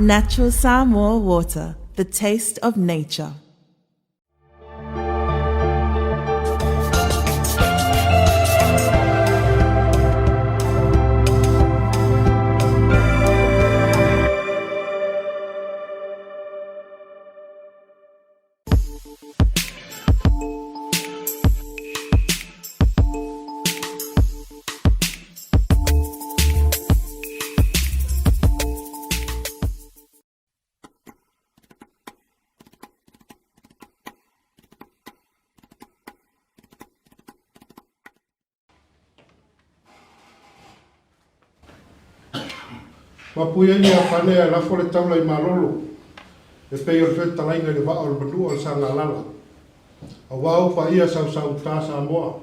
Natural Samoa water, the taste of nature. Mapuia ia pane ae lafo le taula i Malolo e pei o le fetalaiga i le vaa o le manua o le Sagalala. Aua ou paia sausauta Samoa,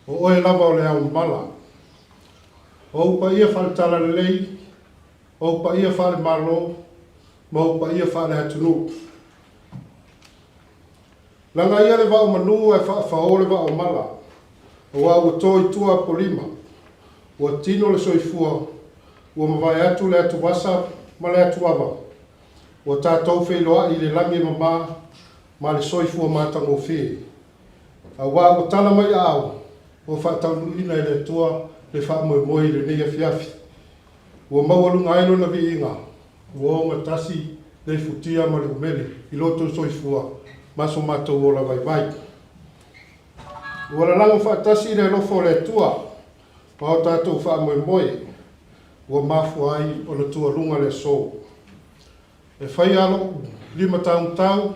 o oe lava o le ao mamala. O ou paia faale-talalelei, o ou paia faale-Malo ma ou paia faale-atunuu. Lagaia le vao manu ae faafao le vao mala, aua ua to i tua Apolima, ua tino le soifua, ua mavae atu le atuvasa ma le atuava, ua tatou feiloai i le lagi e mama ma le soifua matagofie. Aua ua tala mai aao, ua faataunuuina e le Atua le faamoemoe i lenei afiafi. Ua maualuga ai lona viiga, ua ogatasi le futia ma le umele i lo outou soifua ma so matou ola vaivai. Ua lalago faatasi le alofa o le Atua ma o tatou faamoemoe, ua mafua ai ona tualuga le aso. E faia lou limatautau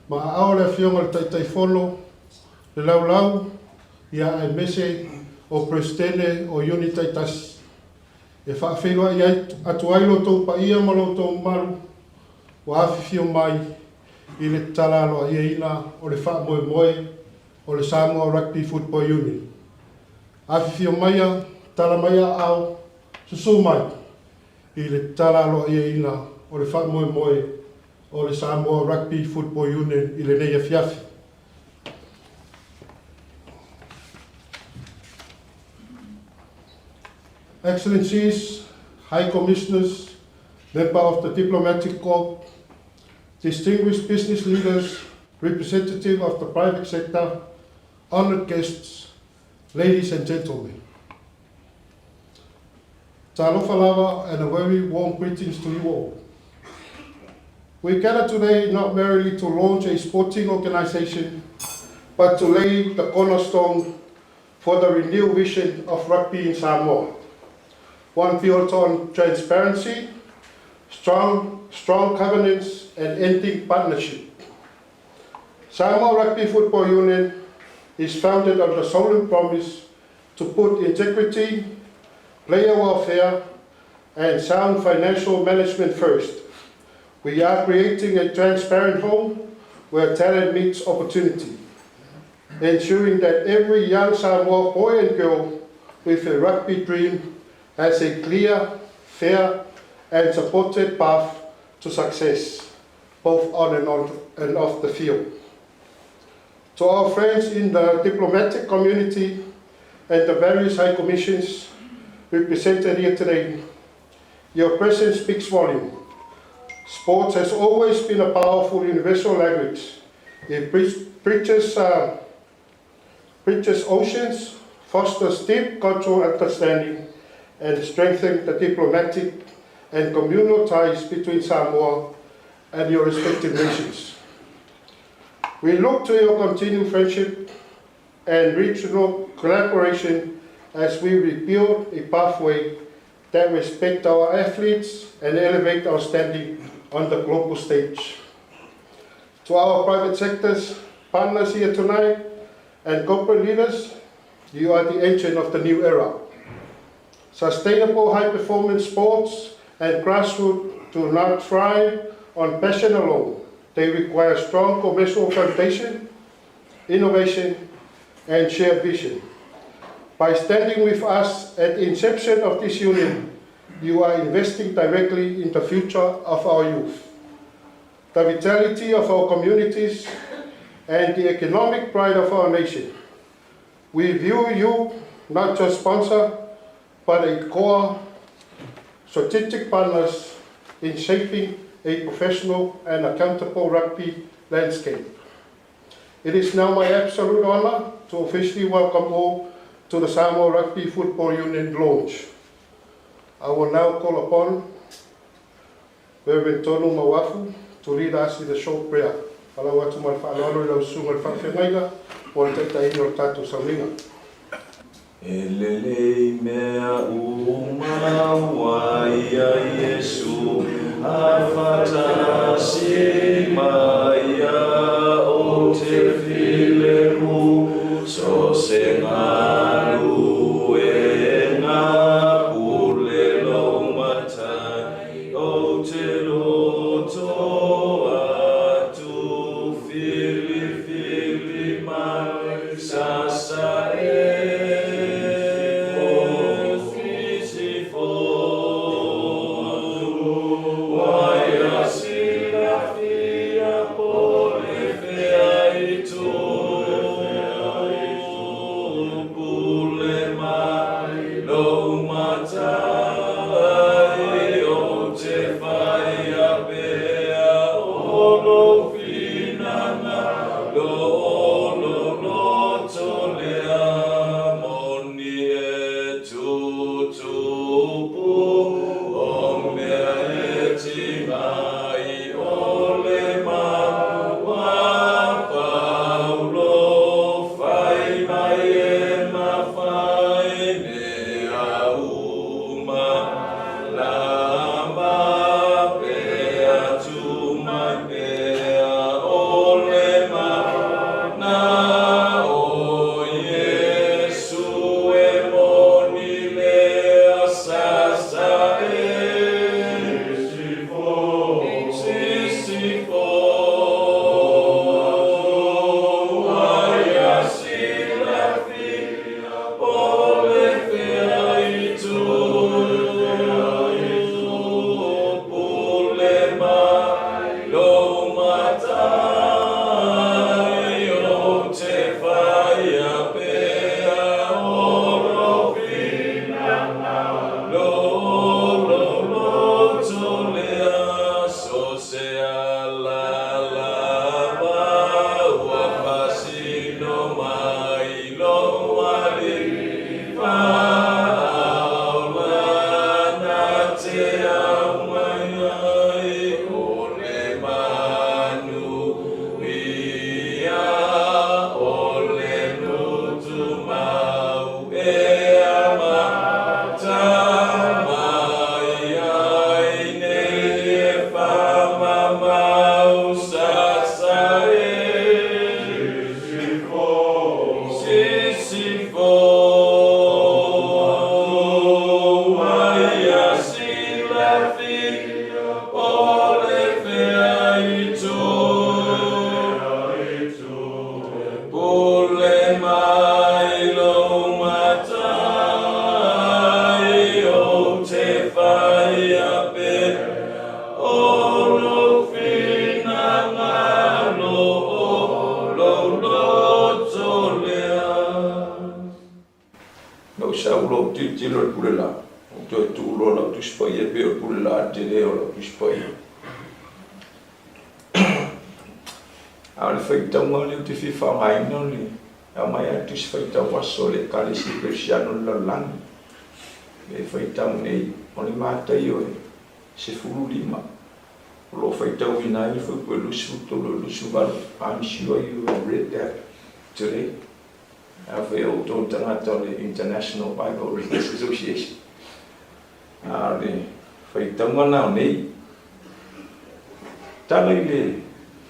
ma aao le Afioga i le Taitaifono, le Laulau, ia aemaise o Peresetene o Iuni taitasi, e faafeiloai atu ai lo outou paia ma lo outou mamalu ua afifio mai i le tatala aloaiaina o le faamoemoe o le Samoa Rugby Football Union. Afifio maia, tala mai aao, susu mai i le tatala aloaiaina o le faamoemoe o le Samoa Rugby Football Union i lenei afiafi. Excellencies, High Commissioners, member of the Diplomatic Corps, distinguished business leaders, representative of the private sector, honored guests, ladies and gentlemen. Talofa lava and a very warm greetings to you all. We gather today not merely to launch a sporting organization, but to lay the cornerstone for the renewed vision of rugby in Samoa. One built on transparency, strong, strong governance, and ending partnership. Samoa Rugby Football Union is founded on the solemn promise to put integrity, player welfare, and sound financial management first. We are creating a transparent home where talent meets opportunity, ensuring that every young Samoa boy and girl with a rugby dream has a clear, fair, and supported path to success, both on and, on and off the field. To our friends in the diplomatic community and the various high commissions represented here today, your presence speaks volume. Sports has always been a powerful universal language. It bridges, bridges oceans, fosters deep cultural understanding, and strengthens the diplomatic and communal ties between Samoa and your respective nations. We look to your continued friendship and regional collaboration as we rebuild a pathway that respects our athletes and elevate our standing on the global stage. To our private sectors, partners here tonight, and corporate leaders, you are the engine of the new era. Sustainable high-performance sports and grassroots do not thrive on passion alone. They require strong commercial foundation, innovation, and shared vision. By standing with us at the inception of this union, you are investing directly in the future of our youth, the vitality of our communities, and the economic pride of our nation. We view you not just sponsor, but a core strategic partners in shaping a professional and accountable rugby landscape. It is now my absolute honor to officially welcome all to the Samoa Rugby Football Union launch. I will now call upon Reverend Tonu Mawafu to lead us in a short prayer. Falau atu ma le faaaloalo i lau susuga i le faafeagaiga mo le taitaiina o le tatou sauniga. E lelei mea uma ua ia Iesu a faatasi ma ia ou te filemu so se galuega pule lou matai ou te loto atu filifili mai sasa e Na ou sau loa ou tilotilo i le pule la, ou toe tuu loa lau Tusi Paia e pei o le pule la le tele o lau Tusi Paia. A o le faitauga lea ou te fia faaaogaina o le aumai lava le Tusi Faitau Aso a le Ekalesia Kerisiano i le Lalolagi, lea e faitau nei, o le Mataio e 15, o lo o faitauina ai le fuaiupu e 23 i le 28. I'm sure you have read that today. Afai o outou tagata o le International Bible Readers Association, a o le faitauga na o nei, tala i le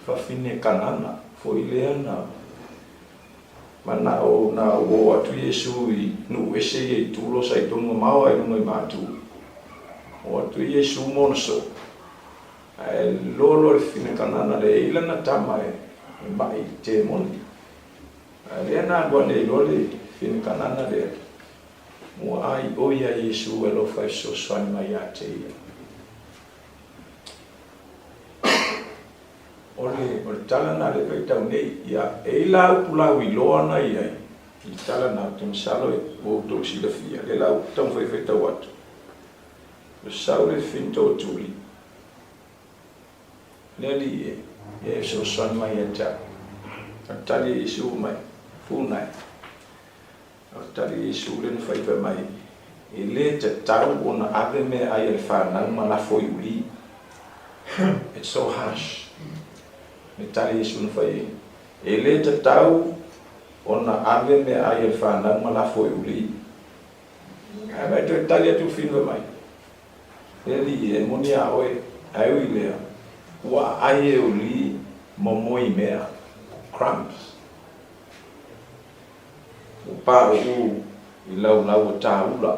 fafine Kanana foi lea na manao na uo atu Iesu i nuu ese ia i Tulo, Saitonu mamao ae luga i Matu. O atu Iesu ma ona soo, ae loa loa le fafine Kanana lea e i lana tama e mai i temoni. A lea na alu ane ai loa le fine Kanana lea, ua ai ʻo ia Iesū e alofa e fesoasoani mai iā te ia. O le, o le tala na le faitau nei, ia, e i la upu lau iloa na i ai, i le tala na, ou te masalo e ua outou silafia, lea la ou taumafai e faitau atu. Ua sau le fine tootuli. Le Alii e, ia e fesoasoani mai ia te au. O le tali a Iesu mai, Funa e. O le tali a Iesu lea na fai fai mai, E le tatau ona ave meaai a le fanau ma lafo i ulī. It's so harsh. Le tali a Iesu na fai ai, E le tatau ona ave meaai a le fanau ma lafo i ulī. Ae mai toe tali atu Finn fai mai, Le Alii, e moni a oe, ae ui lea, ua aai e ulī momoi mea, crumbs. Ua pauu i laulau o tāula.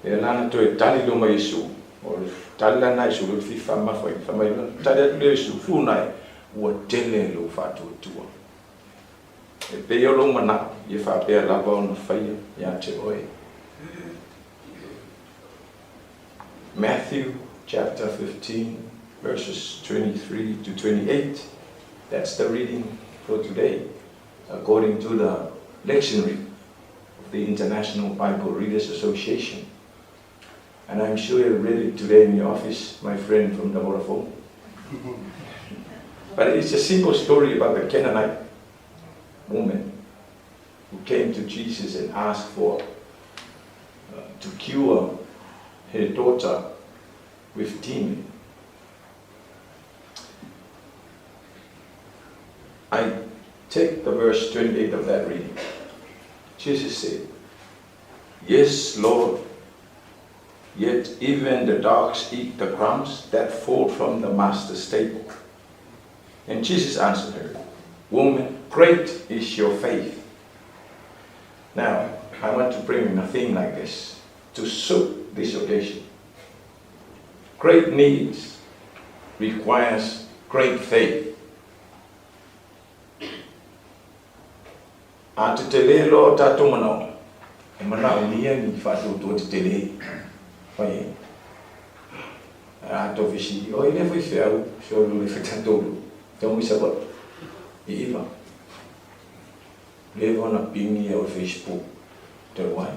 Lea la na toe tali loa mai Iesu, o le tali la lena a Iesu lea ou te fia faamamafa ai, fai mai loa, tali atu lea o Iesu, Funa e, ua tele lou faatuatua. E pei o lou manao, ia faapea lava ona faia ia te oe. Matthew chapter 15 verses 23 to 28. That's the reading for today according to the lectionary of the International Bible Readers Association. And I'm sure you read it today in your office, my friend from the Vodafone. But it's a simple story about the Canaanite woman who came to Jesus and asked for uh, to cure her daughter with demon. I take the verse 28 of that reading. Jesus said, Yes, Lord, yet even the dogs eat the crumbs that fall from the master's table. And Jesus answered her, Woman, great is your faith. Now, I want to bring in a theme like this to suit this occasion. Great needs requires great faith. A tetele loa o tatou manaoga, e manaomia ni faatuatua tetele fai ai. A tou fesili, oi lea foi feau, solo le tatou tau mai Savaii i iva. Leva ona pingi au i Facebook talu ai,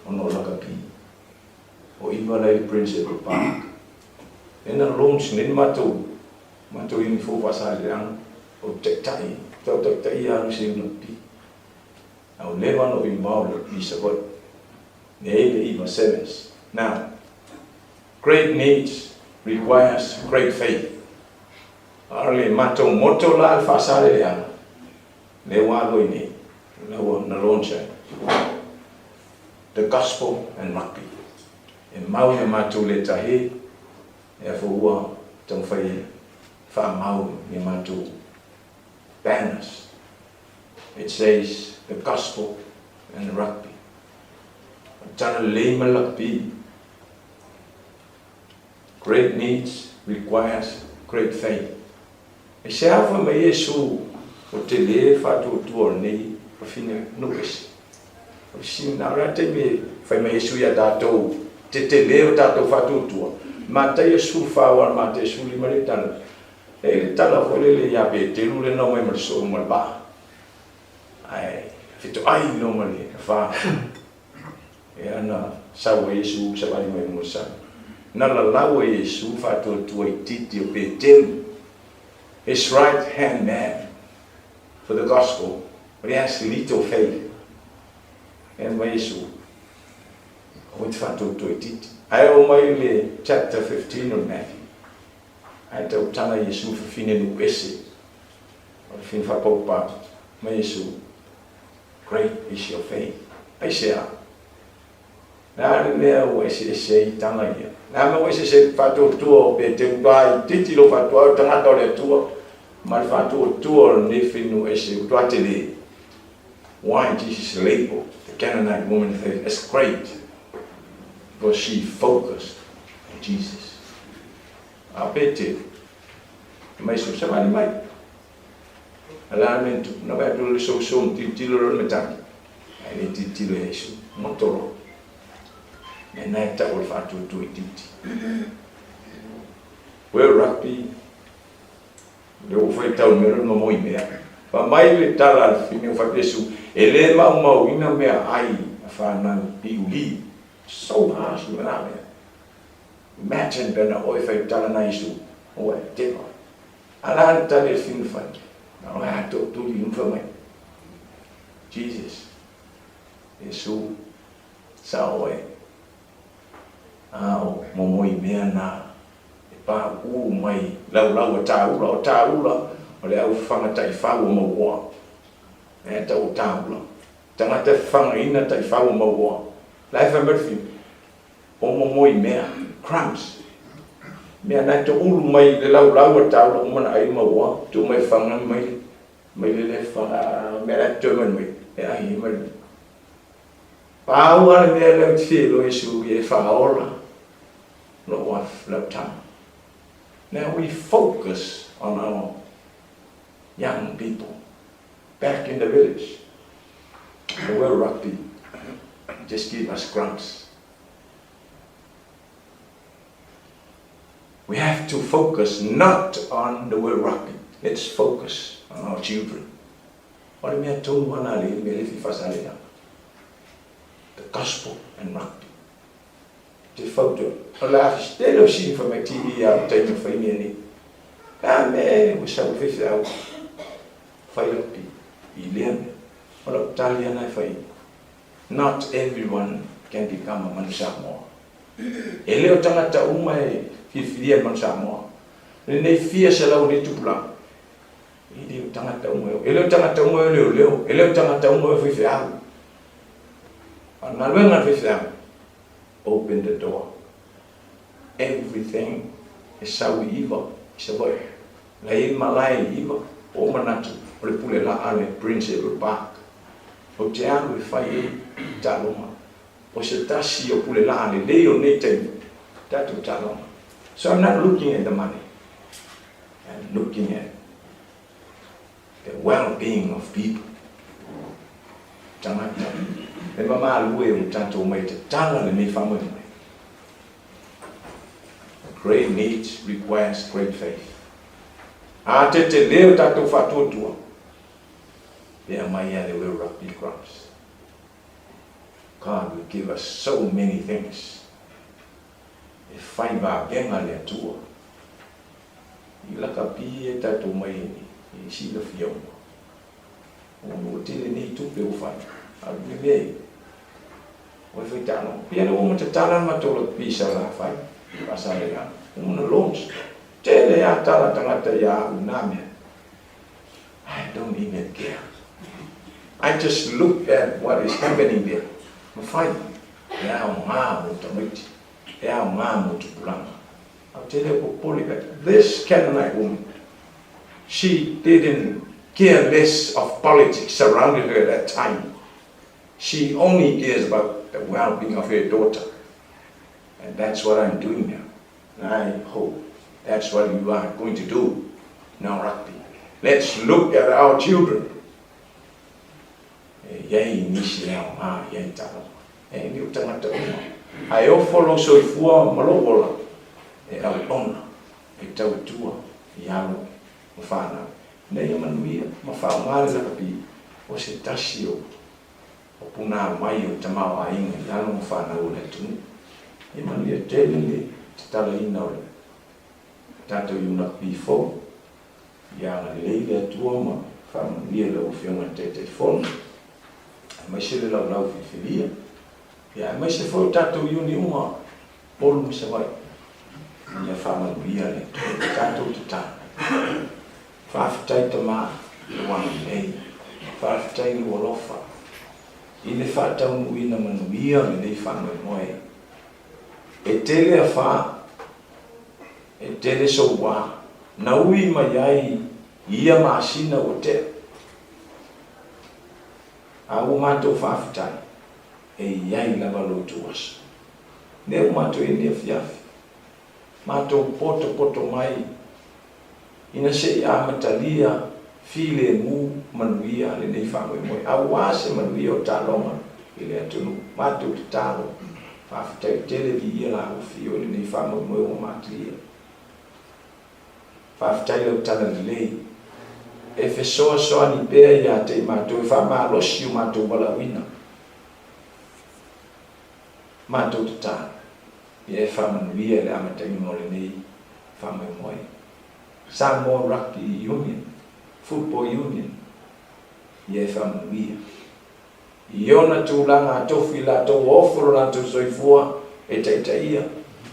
ona o lakapi. O iva la i le Prince Edward Park. Lea na launch nei le matou, matou uniform faa-Saleaga. O taitai, tau taitai ia alu se lakapi. A ua leva ona ou involve i lakapi i Savaii. Nei le iva sevens. Now, great needs requires great faith. A o le matou motto la le faasaleleaga, lea ua alu ai nei, la ua na launch ai, The Gospel and Rugby. E mau i a matou letahe, ea foi ua taumafai e faamau i a matou banners. It says The Gospel and Rugby. O le tala lelei ma le lakapi. Great needs requires great faith. E sea foi mai Iesu o tele faatuatua o lenei fafine nuu ese. O le sini na o le a taimi e fai mai Iesu ia tatou te tele o tatou faatuatua. Mataia 14 aua o le Mataia 15 le tala. E le tala foi lele ia Peteru lea na omai ma le soo ma le vaa. Ae fetoai loa ma le fa. Ea na sau ai Iesu savali mai mo sami. Na lalau e Iesu faatuatua itiiti o Peteru, his right hand man for the gospel, but he has little faith. Ea mai Iesu, aua e te faatuatua itiiti. Ae oo mai le chapter 15 o le Matthew, ae tautala Iesu fafine nuu ese o le fine faapaupau mai Iesu, Great is your faith. Aisea? Le a le mea ua eseese ai tala ia? Le a mea ua eseese ai le faatuatua o Peteru ka itiiti lou faatuatua o le tagata o le Atua ma le faatuatua o lenei whenua ese ua toa tele? Why Jesus labeled the Canaanite woman faith as great? Because she focused on Jesus. A Peteru, mai so savali mai. A le a le mea na tupu? Na vaai atu le sousou na tilotilo loa le matagi, ae le tilotilo ia Iesu. Goto loa. Mea na e tau o le faatuatua itiiti. World Rugby, lea ua faitau i le mea lea o le mamoi mea. Fai mai le tala a le fafine o fai Iesu, e le maumauina meaai a fanau i uli. So harsh le mea. Imagine pe ana oe faitala na Iesu, oe, te oe. A la le tali a le finu fai, na oe a to tuli i fai mai. Jesus, Iesu, sa oe, a o momoi mea na e pauu mai laulau a tāula, o tāula o le au fafaga taifau o mauoa. E tau o tāula. Tagata e fafagaina taifau o mauoa. La e fai mai le finu, o momoi mea, crumbs, mea na e toulu mai i le laulau a taula uma na ai mauoa, tuu mai faga mai mai le le faga mea la e totoe mai mai, e ai ai mai le Pau lava le mea lea ou te fia iloa Iesu ia e faaola lou af lau tama. Now we focus on our young people back in the village. The world rugby just give us crumbs. We have to focus not on the world rugby. Let's focus on our children. O le mea tonu ana le mea le fifasa le. The gospel and rugby. Te fautua. O le afi tele o sini fai mai TV a o taimi o fai mea nei. A me ua sau le faifeau fai rugby i lea mea. O lau tali ana e fai, not everyone can become a Manu Samoa. E le o tagata uma e filifilia le Manu Samoa. Lenei fia selau o nei tupulaga, e le o tagata uma e o. E le o tagata uma e o leoleo. E le o tagata uma e o faifeau. A o le galuega a le faifeau, open the door. Everything e sau i iva i Savaii. Na i ai malae i iva, ua ou manatu o le pule laa le Prince Edward Park. Ou te alu e fai ai taaloga. O se tasi o pule laa lelei o lenei taimi, tatou taaloga. So I'm not looking at the money. I'm looking at the well-being of people. Tagata, me mamalu e ua tatou mai tatala lenei faamoemoe. Great needs requires great faith. A tetele o tatou faatuatua, pe aumai a le World Rugby Grants. God will give us so many things. E whai vavega le Atua. I lakapi e tatou mai e silafia uma. Ua tele nei tupe ua fai, a o le mea ia, ua fai taaloga. Pei lea ua uma tatala le matou lakapi i Salafai, Faasaleleaga, ua uma ona launch. Tele lava tala a tagata ia au i na mea. I don't even care. I just look at what is happening there. Mafai, e aoga mo tamaiti, e aoga mo tupulaga. Ou te le popole but this Canaanite woman, she didn't care less of politics surrounding her at that time. She only cares about the well-being of her daughter. And that's what I'm doing now. And I hope that's what you are going to do now, rugby. Let's look at our children. E i ai nisi e aoga i ai taaloga. E le o tagata uma. Ae ofo lou soifua ma lou ola e auauna, e tautua i alo ma fanau, ina ia manuia ma faaaoga le lakapi o se tasi o o punāwai o tamaoaiga i alo ma fanau o le atunuu. Ia manuia tele le tatalaina o le tatou Iunakpi fou. Ia agalelei le Atua ma faamanuia i lau Afioga i le Taitaifono, aemaise le laulau filifilia, ia aemaise foi o tatou iuni uma, Upolu ma Savaii. Ia faamanuia le Atua i tatou tatalo. Faafetai Tama i lou agalelei, faafetai i lou alofa i le faataunuuina manuia o lenei faamoemoe. E tele afa, e tele soua na ui mai ai i ia masina ua tea. A ua matou faafetai, e i ai lava lo outou aso. Lea ua matou i ai nei afiafi, matou potopoto mai ina se i amatalia filemu manuia lenei faamoemoe, aua se manuia o taaloga i le atunuu. Matou tatalo, faafetai tele viia la afio i lenei faamoemoe ua matilia. Faafetai lau tala lelei e fesoasoani pea ia te i matou e faamalosi o matou valaauina. Matou tatalo. Ia e faamanuia i le amataina o lenei faamoemoe. Samoa Rugby Union, Football Union, ia e faamanuia. I ona tulaga a tofi i latou ua ofo lo latou soifua e taitaia,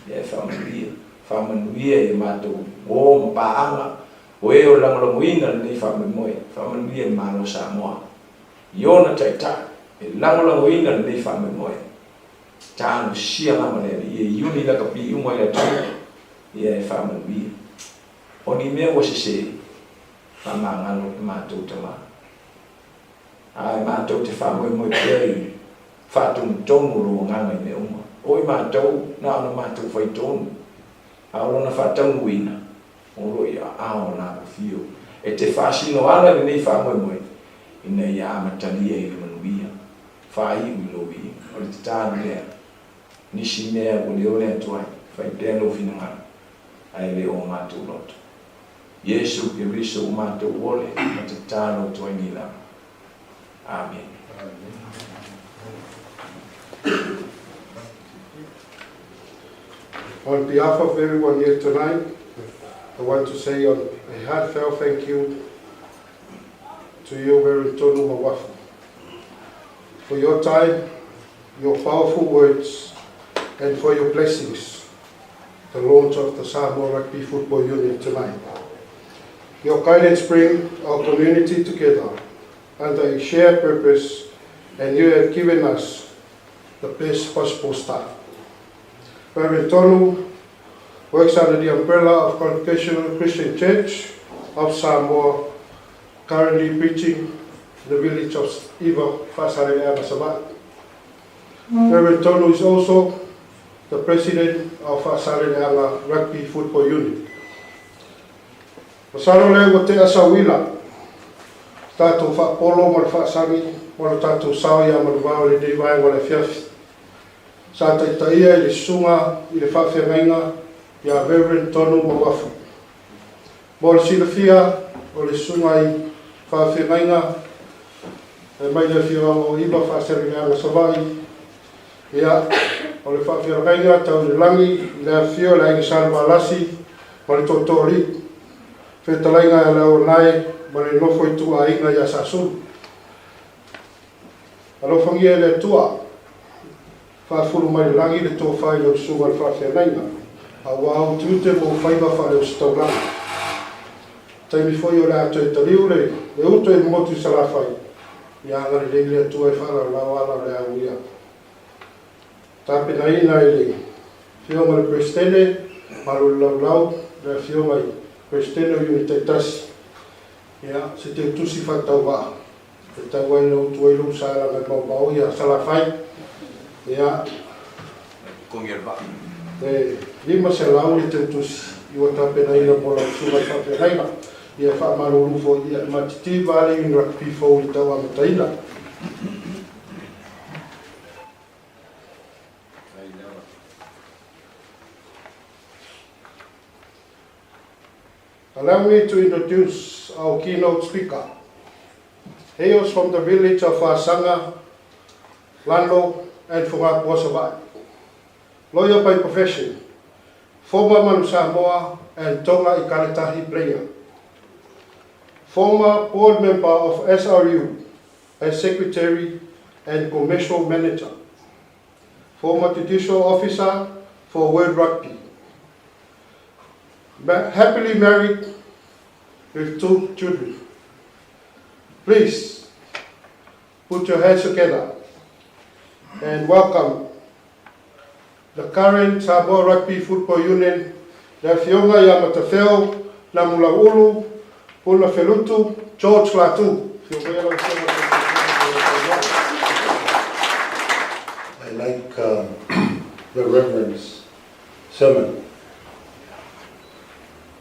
ia e faamanuia. Faamanuia i a matou uo ma paaga, o e o lagolagoina lenei faamoemoe. Faamanuia i le Malo o Samoa i ona taitai e lagolagoina lenei faamoemoe. Talosia lava le Alii e iuni lakapi uma i le atunuu, ia e faamanuia. O ni mea ua sese, faamagalo le matou Tama. Ae matou te faamoemoe pea i le faatonutonu o lou Agaga i mea uma. O i matou, na ona matou fai tonu, a o lona faataunuuina, o lo o i aao o Lavofio. E te faasino ala i lenei faamoemoe, ina ia amatalia i le manuia, faaiu i lou viiga. O le tatalo lea, nisi mea ua le ole atu ai, fai pea lou finagalo, ae le o matou loto. Iesu Keriso ua matou ole ma tatalo atu ai nei lava. Amene. On behalf of everyone here tonight, I want to say a heartfelt thank you to you, Reverend Tonu Mauafu, for your time, your powerful words, and for your blessings, the launch of the Samoa Rugby Football Union tonight. Your guidance bring our community together under a shared purpose, and you have given us the best possible start. Reverend Tonu works under the umbrella of Congregational Christian Church of Samoa, currently preaching in the village of Iva, Faasaleleaga, Savaii. Reverend Tonu is also the president of Faasaleleaga Rugby Football Unit. Masalo lea ua tea sauila tatou faapolo ma le faasagi ma lo tatou sao ia Manuvao i lenei vaega o le afiafi. Sa taitaia i le susuga i le faafeagaiga ia Reverend Tonu Mauafu. Mo le silafia, o le susuga i faafeagaiga e mai le afioaga o Iva Faasaleleaga Savaii, ia, o le faafeagaiga tau i le lagi i le afifio o le Aiga Salevalasi ma le Tootooalii, fetalaiga ia Leauanae ma le nofo ituaiga ia Sasulu. Alofagia e le Atua, faafulu mai le lagi le tofa i lau susuga i le faafeagaiga, aua ou tiute ma ou faiva faale-ositaulaga. Taimi foi o le a toe taliu le le uto e motu i Salafai, ia agalelei le Atua e faalaolao ala o le a uia. Tapenaina e le Afioga i le Peresetene, Malo le Laulau, le Afioga i Peresetene o Iuni taitasi, ia, se teutusi faatauvaa e tau ai na utu ai lou sa leaga e maomao ia Salafai, ia, e 500 le teutusi i ua tapenaina mo lau susuga i le faafeagaiga, ia e faamalulu foi, ia, e matitiva lava le Iuni Rugby fou i le tau amataina. Allow me to introduce our keynote speaker. Hails from the village of Faasaga, Lano, and Fogakua, Savaii. Lawyer by profession, former Manu Samoa and Tonga Ikaletahi player. Former board member of SRU as secretary and commercial manager. Former judicial officer for World Rugby. Happily married with 2 children. Please put your hands together and welcome the current Samoa Rugby Football Union, le Afioga ia Matafeo Namulauulu Puna Felutu George Latu. Afio maia lau Afioga i le Taitaifono mo lau saunoaga. I like the Reverend's sermon.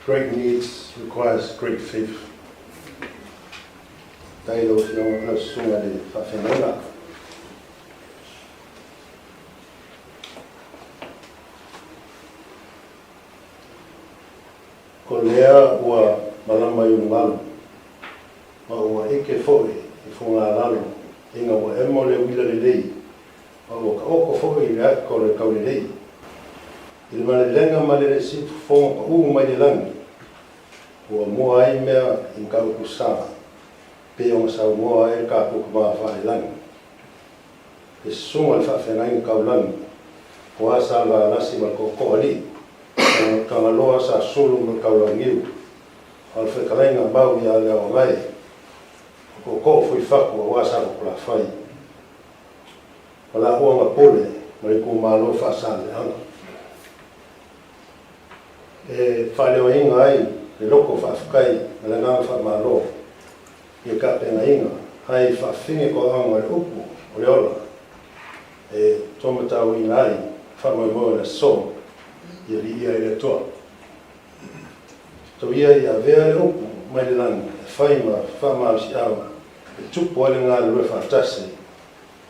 Great needs requires great faith. Faafetai i lau Afioga lau Susuga i le Faafeagaiga. O lea ua malama i ulugalu, ma ua ʻike foi i Fogalalo ina ua emo le uila lelei, ma ua taoto foi le ato o le taulelei. I le malelega ma le siufofoga paū mai le lagi, ua mua ai mea i Matautu-sa, pei ona saunoa ai le tatou Tama Faale-lagi. Le susuga i le Faafeagaiga Taulagi, aua Salevalasi ma le Tootooalii, Tagaloa Sa Sulu ma le Taulauniu, a o le fetalaiga a Mau ia Leaogagae, o Tootoo Fuifatu aua Safotulafai, ma laua na pule ma le itumalo Faa-Saleaga. E faaleoina ai le loto faafetai ma le agaga faamalo i le tapenaina ai faafine toaaga o le upu o le ola e tuamatauina ai faamoemoe o le aso ia viia ai le Atua. Tau ia i avea le upu mai le lagi e fai ma faamalosiau e tupu ai le galulue faatasi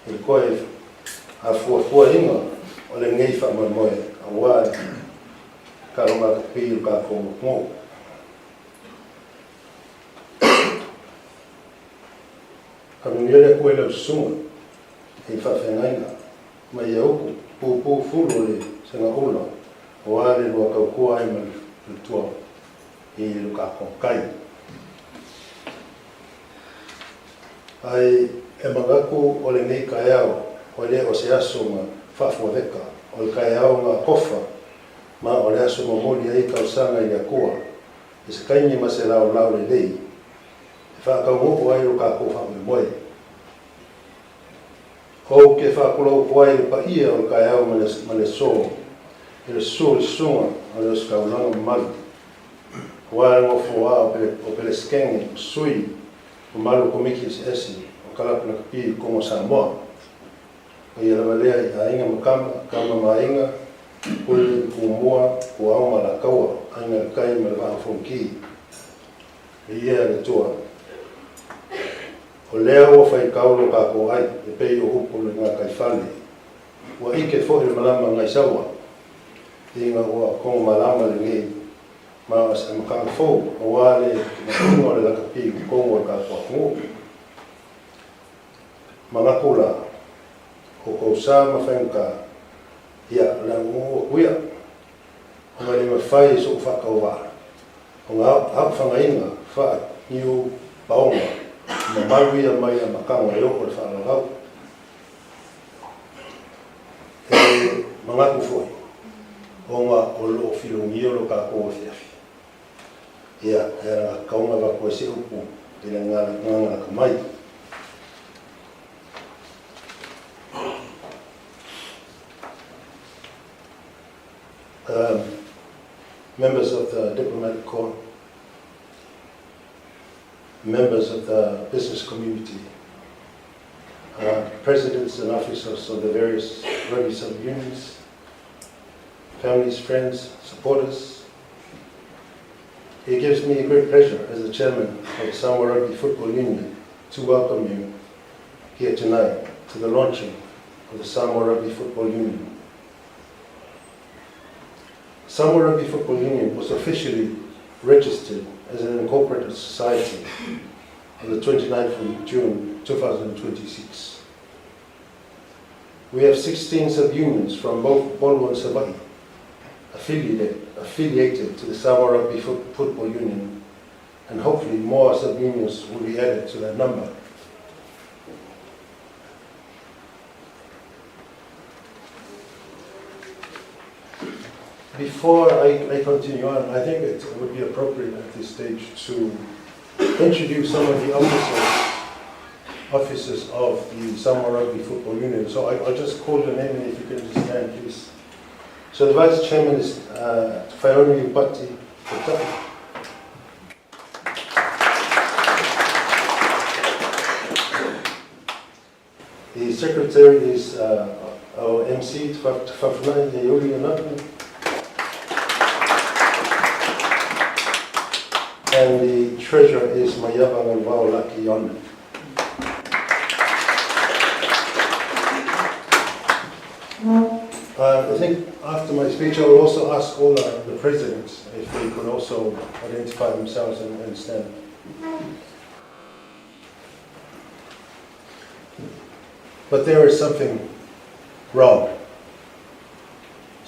i le toe afuafuaina o lenei faamoemoe aua le taaloga lakapi o le tatou atunuu. Faamanuia le Atua i lau susuga i le faafeagaiga ma ia utu puupuu fulu o le segaula aua le lua tautua ai ma le faletua i lo tatou tai. Ae e manatu o lenei taeao e le o se aso na faafuaveka, o le taeao na atofa ma o le aso momoli ai talosaga i le Atua i se taimi ma se laolao lelei e faataunuu ai lo tatou faamoemoe. Ou te faatulou atu ai i le paia o le taeao ma le aso i le susu o le susuga o le Ositaulaga mamalu, aua le nofoa o Peresetene, o sui mamalu o Komiti Eseese o Kalapu Lakapi i totonu o Samoa. O ia lava lea i aiga ma tama, tama ma aiga, Pule, Tumua, Puao ma Alataua, Aiga i le Tai ma le Vaa o Fonoti. Viia le Atua. O lea ua faitau lo tatou ai e pei o upu o le gataifale. Ua ʻike foi le malama gaisaua ina ua togomalama lenei ma o se amataga fou aua le timaiga o le lakapi i totonu o le tatou atunuu. Manatu la, o kou sa ma faigata, ia, o le aganuu atu ia, ona e le mafai e soʻu faatauvaa ona aofagaina faa-niu paoga mamalu ia mai amataga e oo i le faalalau. E manatu foi, ona o lo o filogia lo tatou afiafi, ia, e alagatatau ona avatu ai se upu i le agaga lata mai. Members of the diplomatic corps, members of the business community, presidents and officers of the various rugby sub-unions, families, friends, supporters. It gives me great pleasure as the chairman of the Samoa Rugby Football Union to welcome you here tonight to the launching of the Samoa Rugby Football Union. Samoa Rugby Football Union was officially registered as an incorporated society on the 29th of June 2026. We have 16 sub-unions from both Upolu and Savaii affiliated to the Samoa Rugby Football Union, and hopefully more sub-unions will be added to that number. Before I continue on, I think it would be appropriate at this stage to introduce some of the officers of the Samoa Rugby Football Union. So I'll just call your name, and if you can just stand, please. So the vice chairman is Faioni Iupati Pota'i. The secretary is our MC, Tufafunai Iuli Anapu. And the treasurer is Maiava Galuvao Laki Yonde. I think after my speech I will also ask all the presidents if they could also identify themselves and stand. But there is something wrong.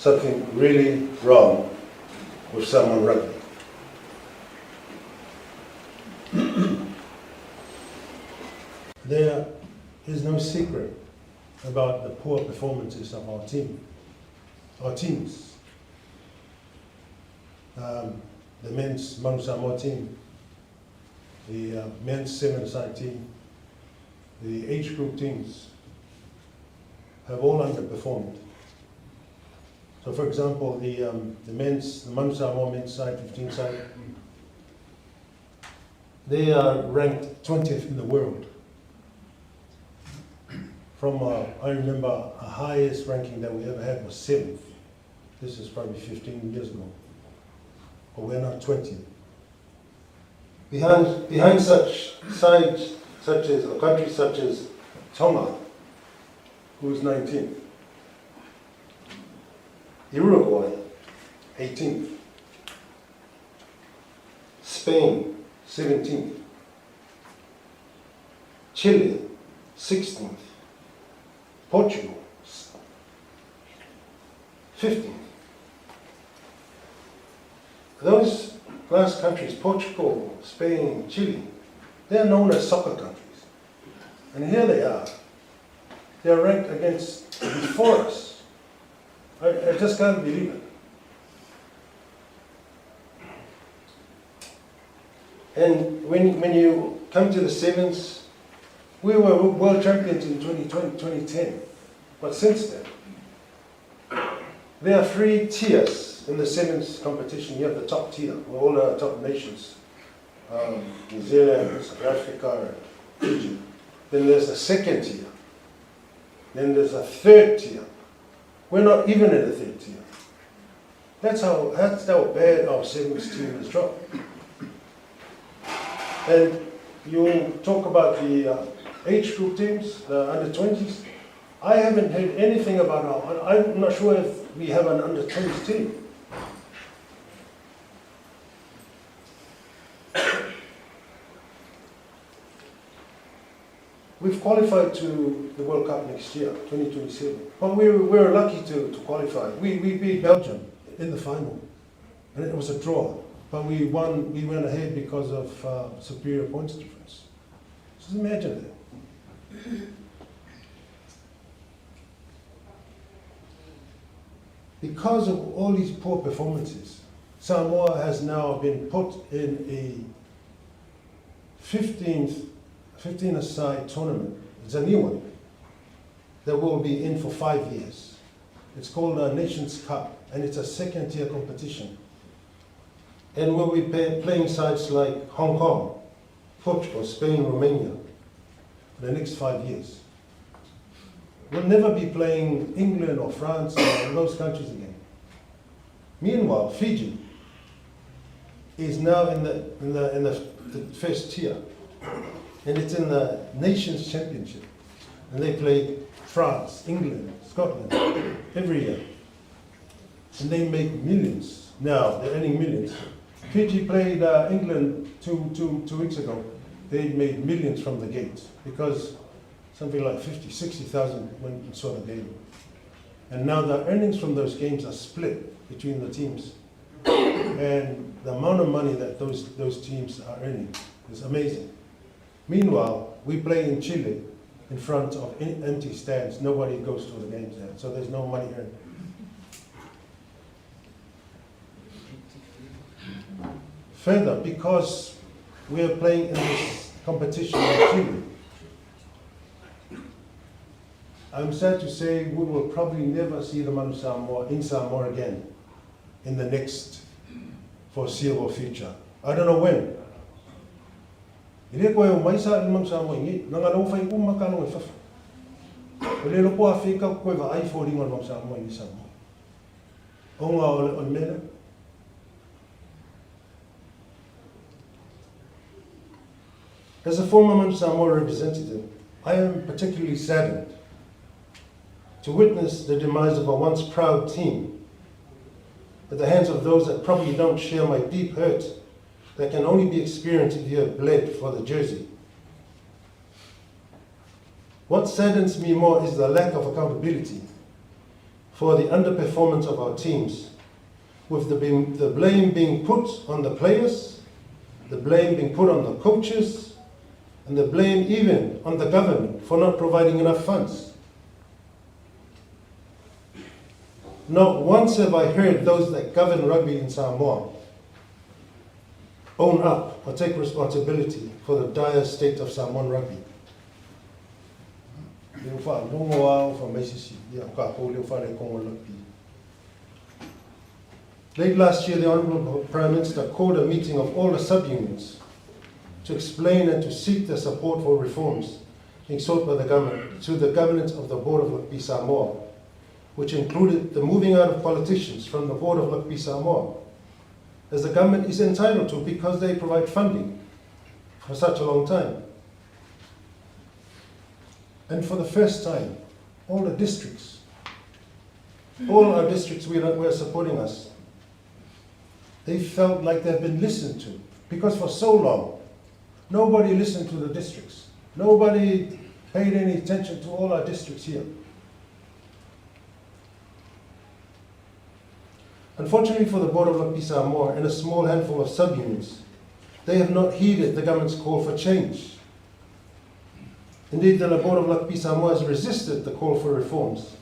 Something really wrong with Samoan rugby. There is no secret about the poor performances of our team, our teams. Um, the men's Manu Samoa team, the uh, men's seven-side team, the age group teams have all underperformed. So, for example, the, um, the men's, the Manu Samoa men's side, 15 side, they are ranked 20th in the world. From, uh, I remember, a highest ranking that we ever had was seventh. This is probably 15 years ago. But we're now 20th. Behind, behind such sides, such as a country such as Tonga, who is 19th, Uruguay, 18th, Spain, 17th, Chile, 16th, Portugal, 15th. Those last countries, Portugal, Spain, Chile, they're known as soccer countries. And here they are. They are ranked against before us. I, I just can't believe it. And when, when you come to the sevens, we were world champions in 2020, 2010. But since then, there are three tiers in the sevens competition. You have the top tier, where all the top nations, um, New Zealand, South Africa, Fiji. Then there's a second tier. Then there's a third tier. We're not even in the third tier. That's how, that's how bad our sevens team has dropped. And you talk about the uh, age group teams, the under 20s. I haven't heard anything about our, I'm not sure if we have an under 20s team. We've qualified to the World Cup next year, 2027. But we were, we were lucky to, to qualify. We, we beat Belgium in the final, and it was a draw. But we won, we went ahead because of uh, superior points difference. Just imagine that. Because of all these poor performances, Samoa has now been put in a 15th, 15-a-side tournament. It's a new one that will be in for five years. It's called a Nations Cup, and it's a second-tier competition. And we'll be pay, playing sides like Hong Kong, Portugal, Spain, Romania for the next five years. We'll never be playing England or France or those countries again. Meanwhile, Fiji is now in the, in the, in the, the first tier, and it's in the Nations Championship. And they play France, England, Scotland every year. And they make millions now, they're earning millions. Fiji played uh, England two, two, two weeks ago. They made millions from the gate because something like 50, 60,000 went and saw the game. And now the earnings from those games are split between the teams. And the amount of money that those, those teams are earning is amazing. Meanwhile, we play in Chile in front of empty stands. Nobody goes to the games there, so there's no money earned. Further, because we are playing in this competition in Chile, I'm sad to say we will probably never see the Manu Samoa in Samoa again in the next foreseeable future. I don't know when. E le koe o mai sa le Manu Samoa i nei, nanga lau whai uma ka longa i whawha. O le loko a whika koe wa ai fōringa o le Manu Samoa i Samoa. O ngā o le, o le mea As a former Manu Samoa representative, I am particularly saddened to witness the demise of a once proud team at the hands of those that probably don't share my deep hurt that can only be experienced if you have bled for the jersey. What saddens me more is the lack of accountability for the underperformance of our teams, with the, the blame being put on the players, the blame being put on the coaches, and the blame even on the government for not providing enough funds. Not once have I heard those that govern rugby in Samoa own up or take responsibility for the dire state of Samoan rugby. Late last year, the Honourable Prime Minister called a meeting of all the subunits to explain and to seek their support for reforms being sought by the government to the governance of the Board of Rugby Samoa, which included the moving out of politicians from the Board of Rugby Samoa, as the government is entitled to because they provide funding for such a long time. And for the first time, all the districts, all our districts were supporting us, they felt like they've been listened to because for so long, nobody listened to the districts. Nobody paid any attention to all our districts here. Unfortunately for the Board of Rugby Samoa and a small handful of subunits, they have not heeded the government's call for change. Indeed, the Board of Rugby Samoa has resisted the call for reforms.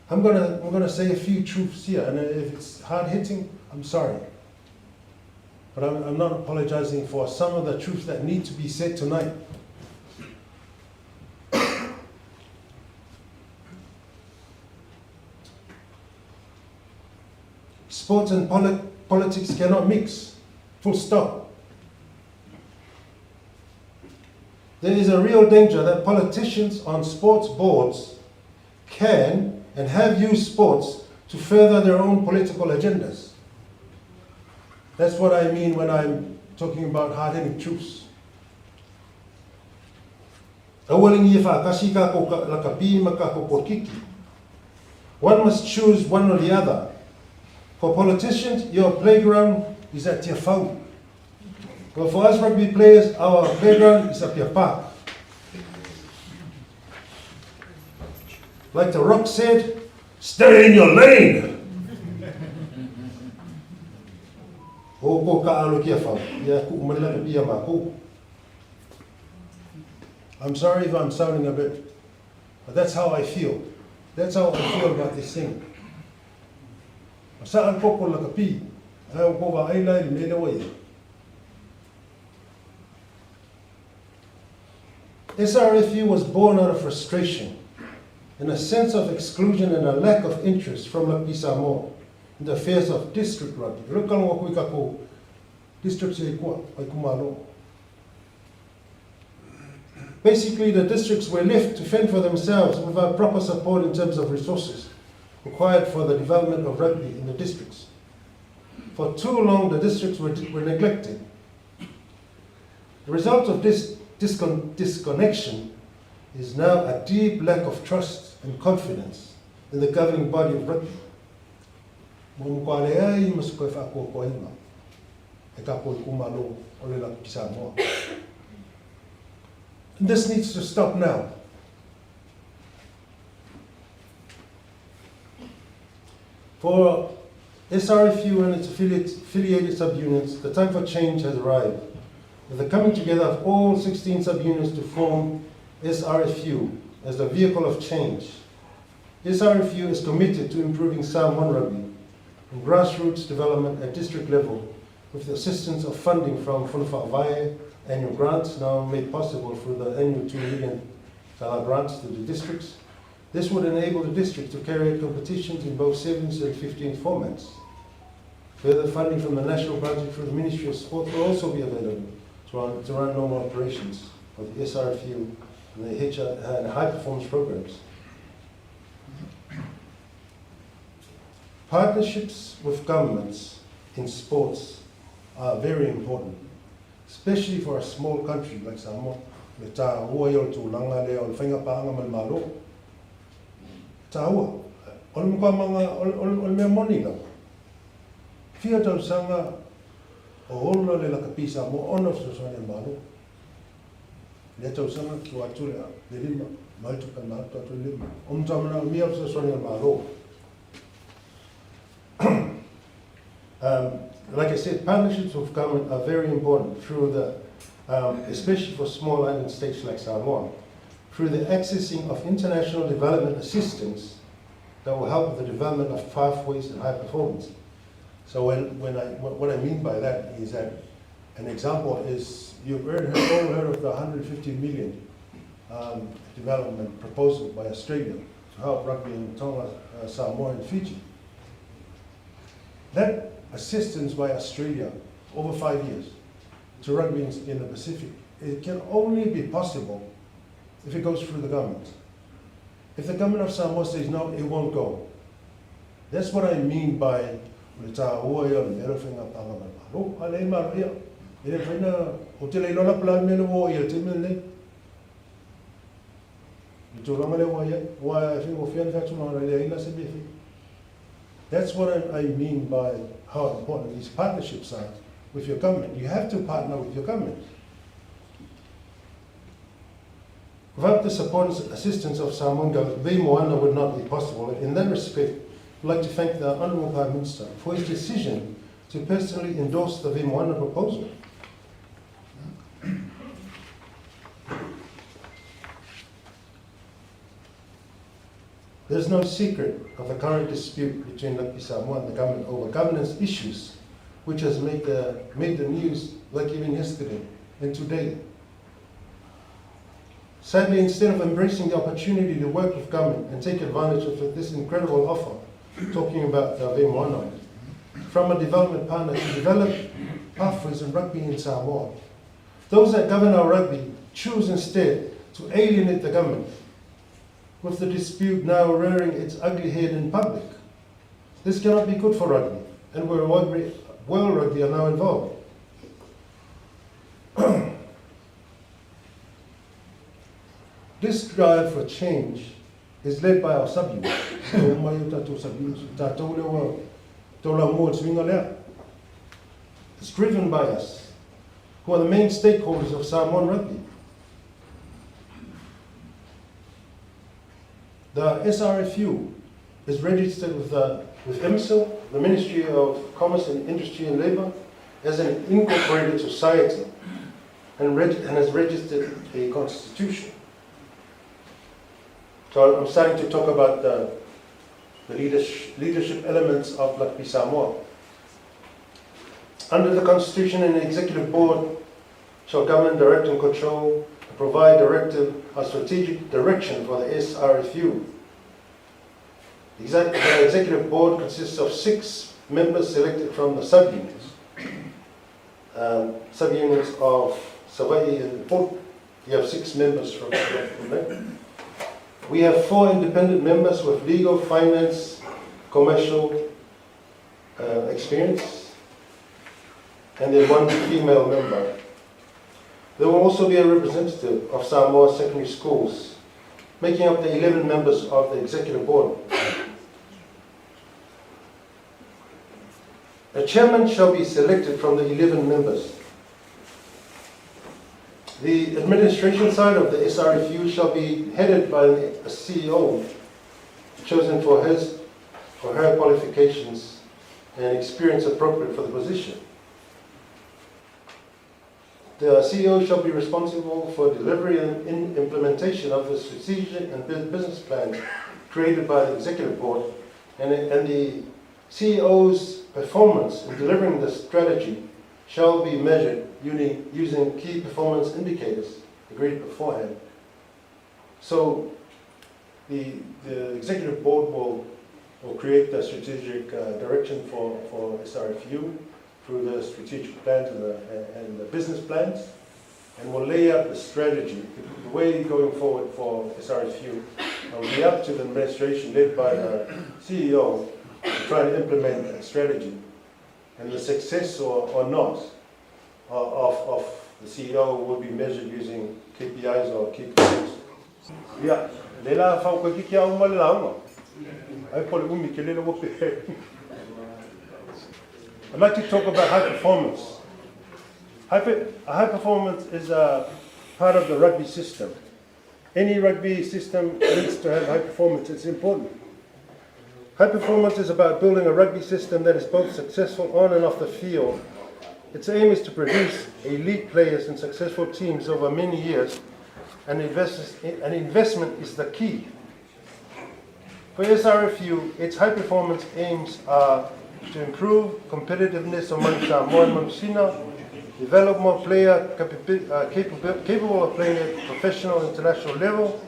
I'm going to I'm gonna say a few truths here, and if it's hard hitting, I'm sorry. But I'm, I'm not apologizing for some of the truths that need to be said tonight. Sports and poli- politics cannot mix. Full stop. There is a real danger that politicians on sports boards can and have used sports to further their own political agendas. That's what I mean when I'm talking about hard-hitting truths. One must choose one or the other. For politicians, your playground is at Tiafau. But for us rugby players, our playground is at Park. Like The Rock said, stay in your lane. I'm sorry if I'm sounding a bit, but that's how I feel. That's how I feel about this thing. Sa koko la kapi, ai ko va ai lai me le wai. SRFU was born out of frustration and a sense of exclusion and a lack of interest from Rugby Samoa in the affairs of district rugby. District Basically, the districts were left to fend for themselves without proper support in terms of resources required for the development of rugby in the districts. For too long, the districts were, were neglected. The result of this discon disconnection is now a deep lack of trust and confidence in the governing body of rugby. And this needs to stop now. For SRFU and its affiliate, affiliated subunits, the time for change has arrived. With the coming together of all 16 subunits to form SRFU as the vehicle of change, SRFU is committed to improving Samoan rugby from grassroots development at district level with the assistance of funding from Fono Fa'avae annual grants now made possible through the annual 2 million grants to the districts. This would enable the district to carry out competitions in both 7s and 15 formats. Further funding from the national budget through the Ministry of Sport will also be available to run, to run normal operations of the SRFU and the HR and high performance programs. Partnerships with governments in sports are very important, especially for a small country like Samoa. Le tāua i o le tūlanga lea o le whainga pānga ma le malo. Tāua, o le mkwamanga, o le mea moni lava. Fia tausaga o ola le lakapi Samoa ona fesoasoani a le Malo. Lea tausaga ua atu le lima. Mai tupe a le Malo tatou le ma. O matua manaomia le fesoasoani a le Malo. Like I said, partnerships with government are very important through the, especially for small island states like Samoa, through the accessing of international development assistance that will help with the development of pathways and high performance. So when, when I, what, what I mean by that is that an example is you've heard, all heard of the 150 million development proposal by Australia to help rugby in Tonga, Samoa and Fiji. That assistance by Australia over 5 years to rugby in the Pacific, it can only be possible if it goes through the government. If the government of Samoa says no, it won't go. That's what I mean by o le tāua ia o le mea lea o le faiga pāga ma le Malo. A leai malo ia. E le mafai na, ou te le iloa la po o le a le mea lea ua oo i ai i le taimi lenei. I le tulaga lea ua i ai, aua e faigofie lava ona fai atu na ona leai la se mea e fai. That's what I mean by how important these partnerships are with your government. You have to partner with your government. Without the support and assistance of Samoan government, Vaimoana would not be possible. In that respect, I'd like to thank the Honourable Prime Minister for his decision to personally endorse the Vaimoana proposal. There's no secret of the current dispute between Rugby Samoa and the government over governance issues, which has made the, made the news like even yesterday and today. Sadly, instead of embracing the opportunity to work with government and take advantage of this incredible offer, talking about the Vaimoana, from a development partner to develop pathways in rugby in Samoa, those that govern our rugby choose instead to alienate the government, with the dispute now rearing its ugly head in public. This cannot be good for rugby, and where rugby, World Rugby are now involved. This drive for change is led by our subunits. It's driven by us, who are the main stakeholders of Samoan rugby. The SRFU is registered with, the, with MSIL, the Ministry of Commerce and Industry and Labour, as an incorporated society and, reg- and has registered a constitution. So I'm starting to talk about the, the leadership, leadership elements of Rugby Samoa. Under the Constitution and the Executive Board shall govern, direct and control, and provide directive a strategic direction for the SRFU. The, exec- the Executive Board consists of 6 members selected from the subunits. Subunits of Savaii and Port. You have 6 members from, from there. We have 4 independent members with legal, finance, commercial experience, and then 1 female member. There will also be a representative of Samoa secondary schools, making up the 11 members of the executive board. The chairman shall be selected from the 11 members. The administration side of the SRFU shall be headed by a CEO chosen for his or her qualifications and experience appropriate for the position. The CEO shall be responsible for delivery and in implementation of the strategic and business plans created by the executive board, and, and the CEO's performance in delivering the strategy shall be measured using, using key performance indicators agreed beforehand. So the, the executive board will, will create the strategic direction for, for SRFU through the strategic plans and the, and the business plans, and will lay out the strategy, the, the way going forward for SRFU. It will be up to the administration led by the CEO to try to implement that strategy. And the success or, or not of, of the CEO will be measured using KPIs or key performance. Ia, lea la faaukakiki a uma le lauga. Ai po o le umi tele le uape. I'd like to talk about high performance. High, high performance is a part of the rugby system. Any rugby system needs to have high performance. It's important. High performance is about building a rugby system that is both successful on and off the field. Its aim is to produce elite players and successful teams over many years, and an investment is the key. For SRFU, its high performance aims are to improve competitiveness among Samoa and Manusina, develop more player capable of playing at professional international level,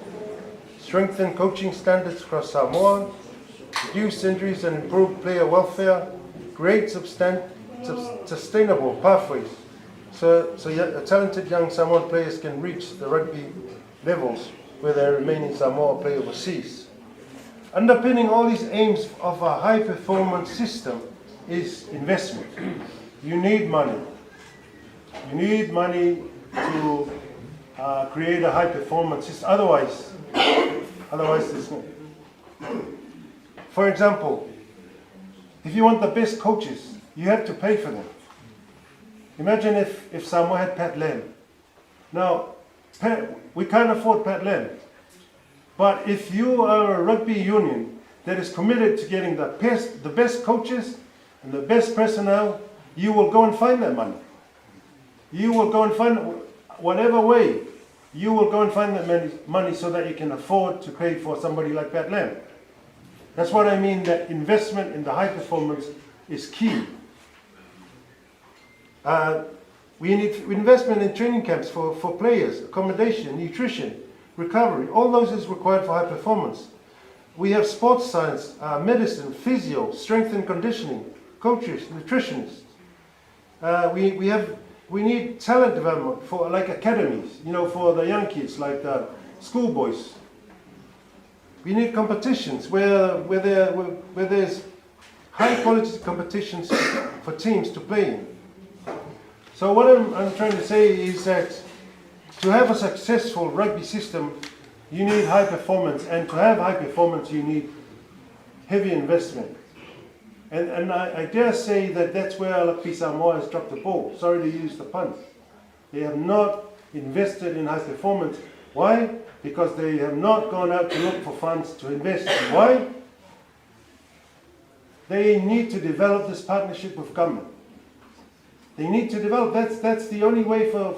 strengthen coaching standards across Samoa, reduce injuries and improve player welfare, create sustainable pathways so talented young Samoan players can reach the rugby levels where they remain in Samoa or play overseas. Underpinning all these aims of a high-performance system is investment. You need money. You need money to create a high-performance system. Otherwise, otherwise there's no. For example, if you want the best coaches, you have to pay for them. Imagine if Samoa had Pat Lam. Now, Pat, we can't afford Pat Lam. But if you are a rugby union that is committed to getting the best coaches and the best personnel, you will go and find that money. You will go and find, whatever way, you will go and find that money so that you can afford to pay for somebody like Pat Lam. That's what I mean, that investment in the high performance is key. We need investment in training camps for players, accommodation, nutrition, recovery. All those is required for high performance. We have sports science, medicine, physio, strength and conditioning, coaches, nutritionists. We need talent development for like academies, for the young kids, like the schoolboys. We need competitions where there's high quality competitions for teams to play in. So what I'm trying to say is that to have a successful rugby system, you need high performance, and to have high performance, you need heavy investment. And I dare say that that's where Rugby Samoa has dropped the ball. Sorry to use the pun. They have not invested in high performance. Why? Because they have not gone out to look for funds to invest. Why? They need to develop this partnership with government. They need to develop. That's the only way for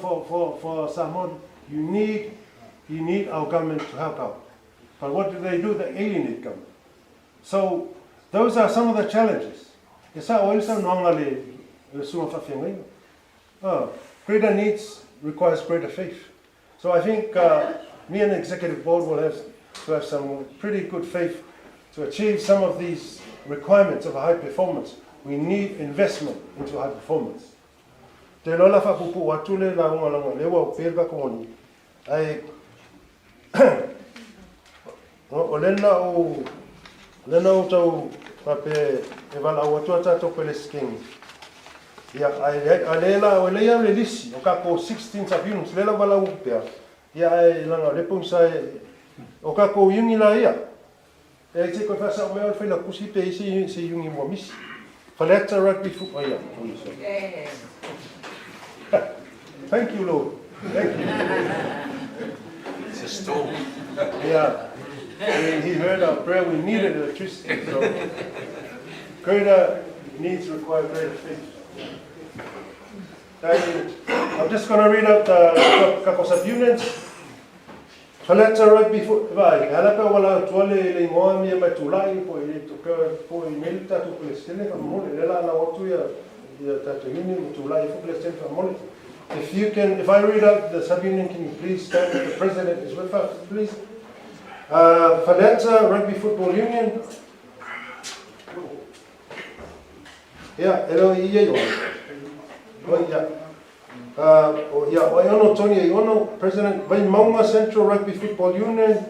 Samoa. You need our government to help out. But what do? They alienate government. So those are some of the challenges. E sa o sa noanga le sunga whawhengai. Greater needs requires greater faith. So I think me and the executive board will have to have some pretty good faith to achieve some of these requirements of a high performance. We need investment into high performance. Te lola fa pupu atu le la unga langa le wa pel ka koni. Ai o lena o lena o tau pape e vala au atu tātou pele skingi. Ia, ai a le la o le ia le lisi o ka ko 16 subunits le la vala u pea. Ia ai langa le pung sai o ka ko yungi la ia. E te ko fasa o mea o whaila kusi pe isi se yungi mo misi. Faleata Rugby Football. Yeah. Thank you, Lord. Thank you. It's a storm. Yeah. He heard our prayer. We needed electricity. So greater needs require greater faith. I'm just going to read out the couple subunits. Faleata Rugby Football. Vai, hala pe wala tuale le ingoa mia mai tulai po i to ka po i meli tātou Palestine fa mole le la la watu ia tātou union mo tulai fo Palestine fa mole. If you can, if I read out the subunion, can you please stand if the president is with us, please? Faleata Rugby Football Union. Yeah, elo i ia o. Oh, yeah. Oh, yeah, o ono Tony ono, President Vaimauga Central Rugby Football Union.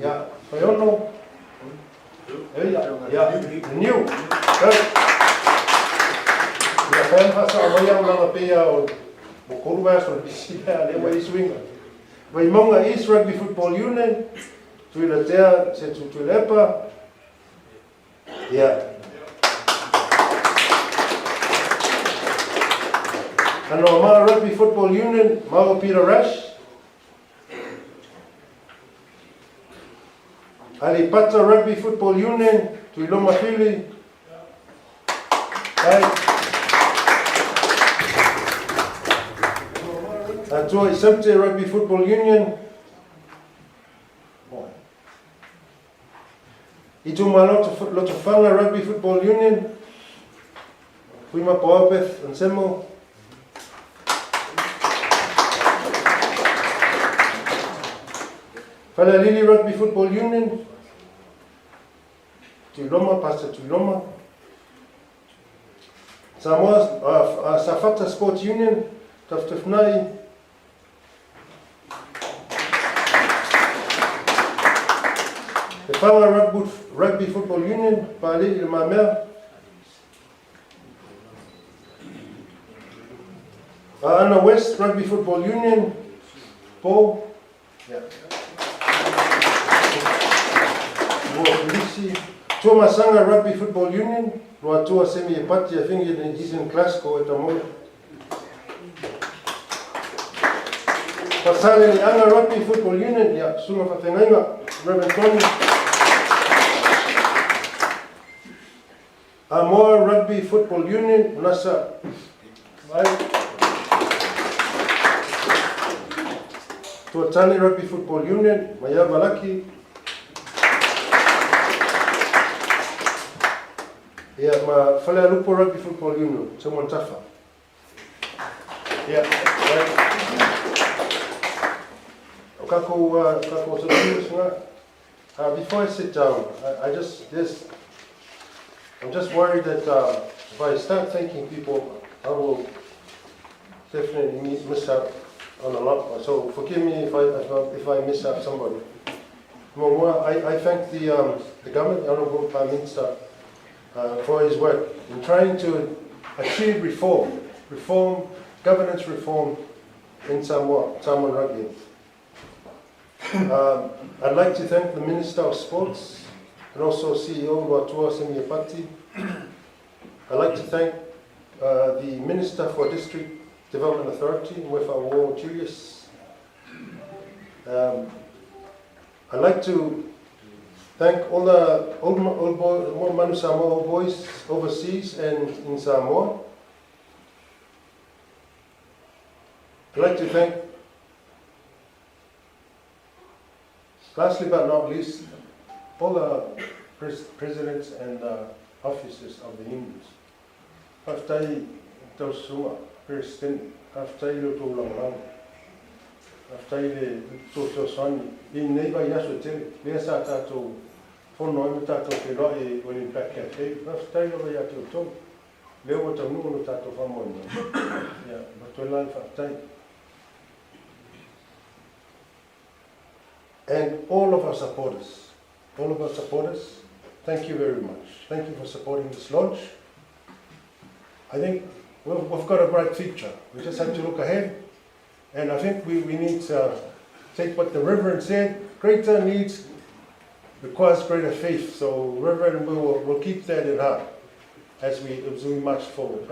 Yeah, o ono. Yeah, new. Good. Ia whae whasa o mai au langa pea o o koru aso bisi pea le wai swinga. Vaimauga East Rugby Football Union. Tuila tea se tutulepa. Yeah. Anoamaa Rugby Football Union, Mau Peter Rash. Aleipata Rugby Football Union, Tuiloma Fili. Ai. Atua i Saute Rugby Football Union. Itumalo Lotofaga Rugby Football Union. Fuimapo Beth Nsemo. Falealili Rugby Football Union. Tuiloma, Pastor Tuiloma. Samoa, Safata Sports Union, Tafutafnai. Lefaga Rugby, Rugby Football Union, Pali i le Mamea. Aana West Rugby Football Union, Paul. Yeah. Ua Felisi. Tuamasaga Rugby Football Union, Luatua Semi Epati, I think he's in Glasgow at the moment. Faasaleleaga Rugby Football Union, ia, Susuga Faafeagaiga, Reverend Tony. Amoa Rugby Football Union, Nasa. Vai. Tuatane Rugby Football Union, Maia Malaki. Ia, ma Falealupo Rugby Football Union, Someone Tafa. Ia, right. O kākou, kākou before I sit down, I just, this, I'm just worried that if I start thanking people, I will definitely miss out on a lot. So forgive me if I miss out somebody. Well, I thank the government, the Honourable Prime Minister, for his work in trying to achieve reform, governance reform in Samoa, Samoan rugby. I'd like to thank the Minister of Sports and also CEO Luatua Semi Epati. I'd like to thank the Minister for District Development Authority, Moefaauouo Julius. I'd like to thank all the old boy, Manu Samoa old boys overseas and in Samoa. I'd like to thank, lastly but not least, all the presidents and officers of the unions. Faafetai taususuga, President, faafetai lo outou lagolago. Faafetai le tou fesoasoani i lenei vaiaso e tele, lea sa tatou fono ai ma tatou feiloai i William Black Cafe. Faafetai lava ia te outou, lea ua taunuu lo tatou faamoemoe. Ia, avatu ai la le faafetai. And all of our supporters, all of our supporters, thank you very much. Thank you for supporting this launch. I think we've got a bright future. We just have to look ahead. And I think we need to take what the Reverend said. Greater needs requires greater faith. So, Reverend, we'll keep that in heart as we march forward.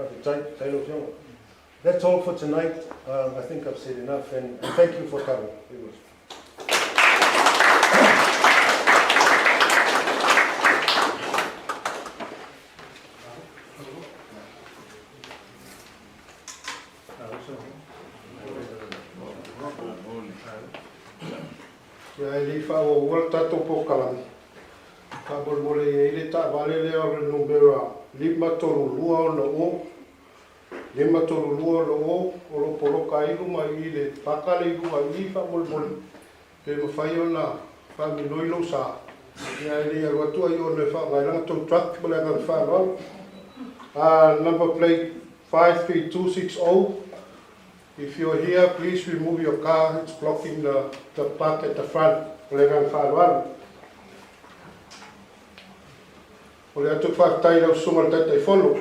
That's all for tonight. I think I've said enough, and thank you for coming. It was. Ia e le i faaauauina le tatou polokalame, faamolemole e i ai le taavale lea o le numera 53260, 53260 o lo o poloka ai luma i i le paka le i luga i i faamolemole pe mafai ona faaminoi lou sa. Ia e le i alu atu ai ona e faaaoga ai lana tow truck ma le agaga faaaloalo. Number plate 53260. If you're here, please remove your car. It's blocking the park at the front. O le agaga faaaloalo. O le atu faafetai i lau susuga i le Taitaifono,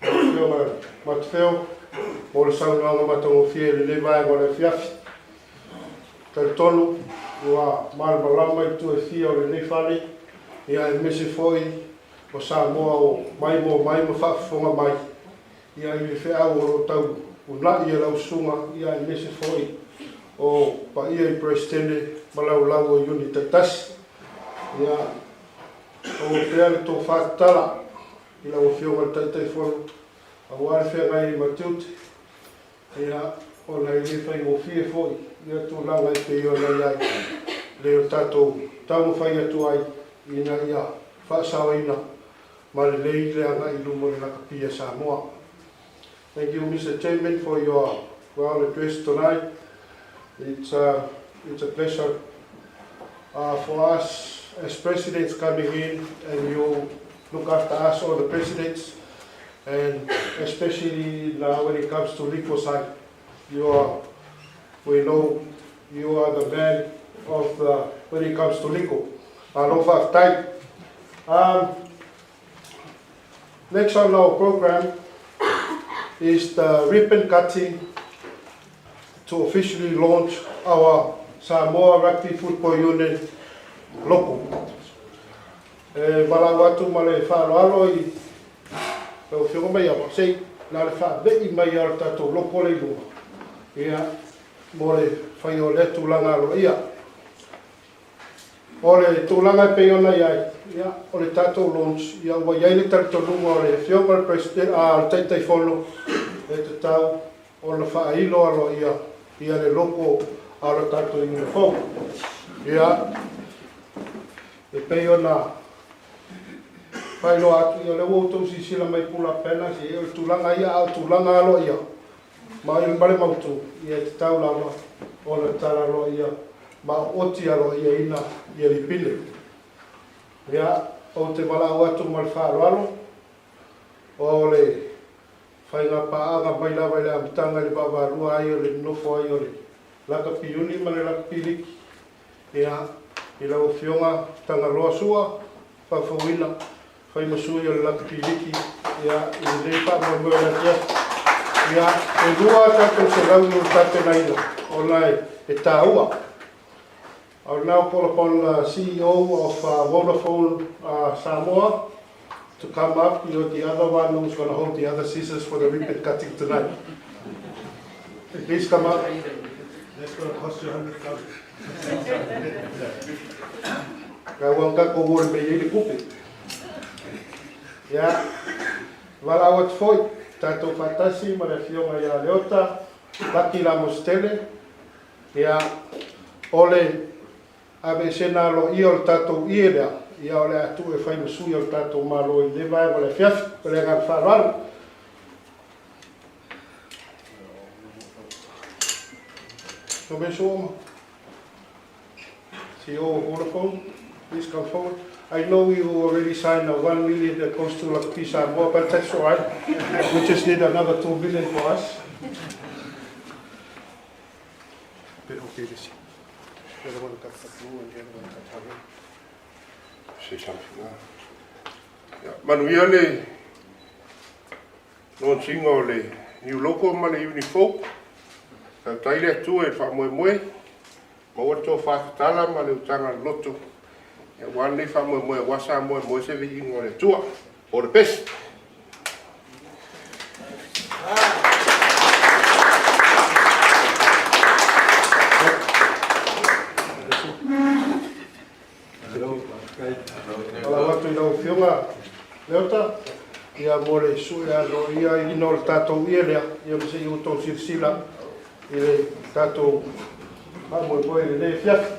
lau Afioga Matafeo, mo le saunoaga matagofie i lenei vaega o le afiafi. Talitonu ua malamalama itu e fia o lenei fale, ia aemaise foi o Samoa o maimoa mai ma faafofoga mai, ia i le feau o lo o tau una'i e lau susuga, ia aemaise foi o paia i Peresetene ma laulau o iuni taitasi. Ia, maua pea le tofa tatala i lau Afioga i le Taitaifono aua le feagai ai ma tiute, ia, ona e le faigofie foi ia tulaga e pei ona i ai le o tatou taumafai atu ai ina ia faasaoina ma lelei le agai i luma o le lakapi a Samoa. Thank you, Mr. Chairman, for your well address tonight. It's it's a pleasure for us as presidents coming in, and you look after us, all the presidents, and especially now when it comes to Lico side. You are, we know you are the man of the, when it comes to Lico. Alofa faafetai. Next on our program is the ribbon cutting to officially launch our Samoa Rugby Football Union logo. E valaau atu ma le faaaloalo i lau Afioga Maiava, se i na o le faave'i mai lava o le tatou logo lea i luga, ia, mo le faia o lea tulaga aloaia. O le tulaga e pei ona i ai, ia, o le tatou launch, ia, ua i ai le talitonuga o le Afioga i le President, a, le Taitaifono, e tatau ona faailo aloaia ia le logo a le tatou iuga fou. Ia, e pei ona faailoa atu, ia, o lea ua outou silasila mai i pula banners, ia, o le tulaga ia, a o tulaga aloaia ma le mautu, ia, e tatau lava ona tatala aloaia ma oti aloaiaina ia lipine. Ia, ou te valaau atu ma le faaaloalo, o le faiga paaga mai lava i le amataga i le vaavaalua ai o le nonofo ai o le Lakapi Uni ma le Lakapi Liki, ia, i lau Afioga Tagaloa Sua, faafouina, fai ma sui o le Lakapi Liki, ia, i lenei faamoemoe o le afiafi. Ia, e lua a tatou selauni o le tapenaina, ona e taua. I will now call upon the CEO of Vodafone Samoa to come up. You're the other one who's going to hold the other scissors for the ribbon cutting tonight. Please come up. That's going to cost you 100,000. Ka ua ka ko wore me i le kupe. Ia, valaau atu foi, tatou faatasi ma le Afioga ia Leota, Laki Lamositele, ia, o le aveesena aloaia o le tatou ie lea, ia o le a tuu e fai ma sui o le tatou Malo i lenei vaega o le afiafi. O le agaga faaaloalo. Tomeso Oma, CEO of Vodafone, please come forward. I know you already signed a 1 million that goes to Lakapi Samoa, but that's all right. We just need another 2 million for us. Bit okay to see. The other one got the blue and the other one got the red. Se something. Ia, manuia le launching o le new logo ma le uniform. Faafetai le Atua i le faamoemoe, maua le tofa tatala ma le utaga loto. Ia, aua lenei faamoemoe, aua Samoa e maua ai se viiga o le Atua. All the best. Valaau atu i lau Afioga Leota, ia mo le sue aloaia ina o le tatou ie lea, ia ma se i outou silasila i le tatou faamoemoe i lenei afiafi.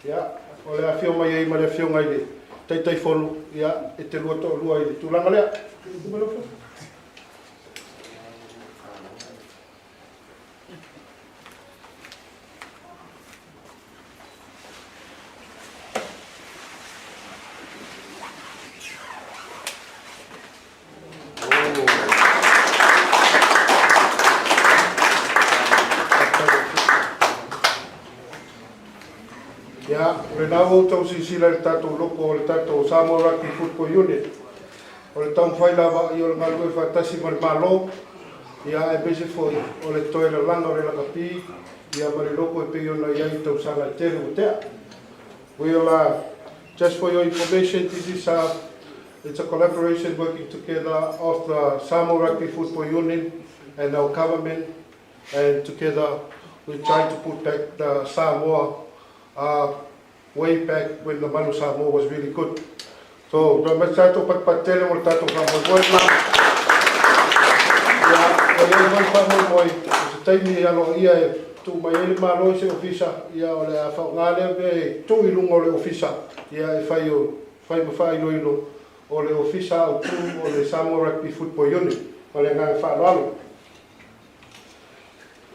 Ia, o le afio mai ai ma le Afioga i le Taitaifono, ia, e te lua toalua i le tulaga lea. Ia, o lena ua outou silasila i le tatou loko o le tatou Samoa Rugby Football Unit. O le taumafai lava ia o le galulue faatasi ma le Malo, ia aemaise foi o le toe lalaga o le lakapi ia ma le loko e pei ona i ai i tausaga e tele ua tea. We'll, just for your information, this is a, it's a collaboration working together of the Samoa Rugby Football Union and our government, and together We try to put back the Samoa way back when the Manu Samoa was really good. So, ua mai tatou patupatutele mo le tatou faamoemoe lena. Ia, ua i ai foi le faamoemoe, o se taimi e aloaia e tuu mai ai le Malo i se Ofisa, ia o le a faaaoga lea mea e tuu i luga o le Ofisa, ia e fai o, fai ma faailoilo o le Ofisa Autu o le Samoa Rugby Football Unit. Ma le agaga faaaloalo.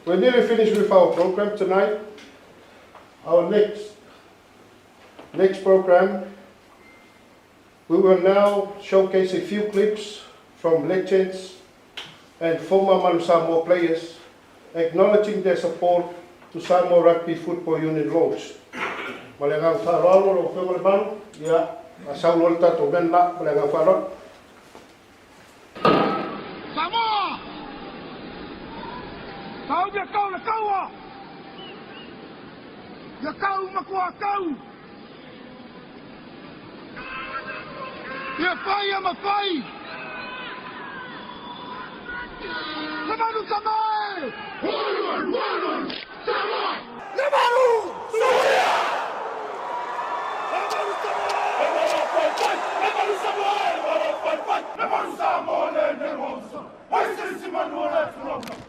We're nearly finished with our program tonight. Our next program, we will now showcase a few clips from legends and former Manu Samoa players acknowledging their support to Samoa Rugby Football Union launch. Ma le agaga faaaloalo lau Afioga Lemalu, ia, a sau loa le tatou mea lena, ma le agaga faaaloalo. Samoa! Tau ia kau le kaua! Ia kau matua kau! Ia fai ia mafai! Le manu Samoa! Samoa! Le manu! Samoa! Le manu Samoa! Le manu Samoa! Le manu Samoa! Le manu Samoa!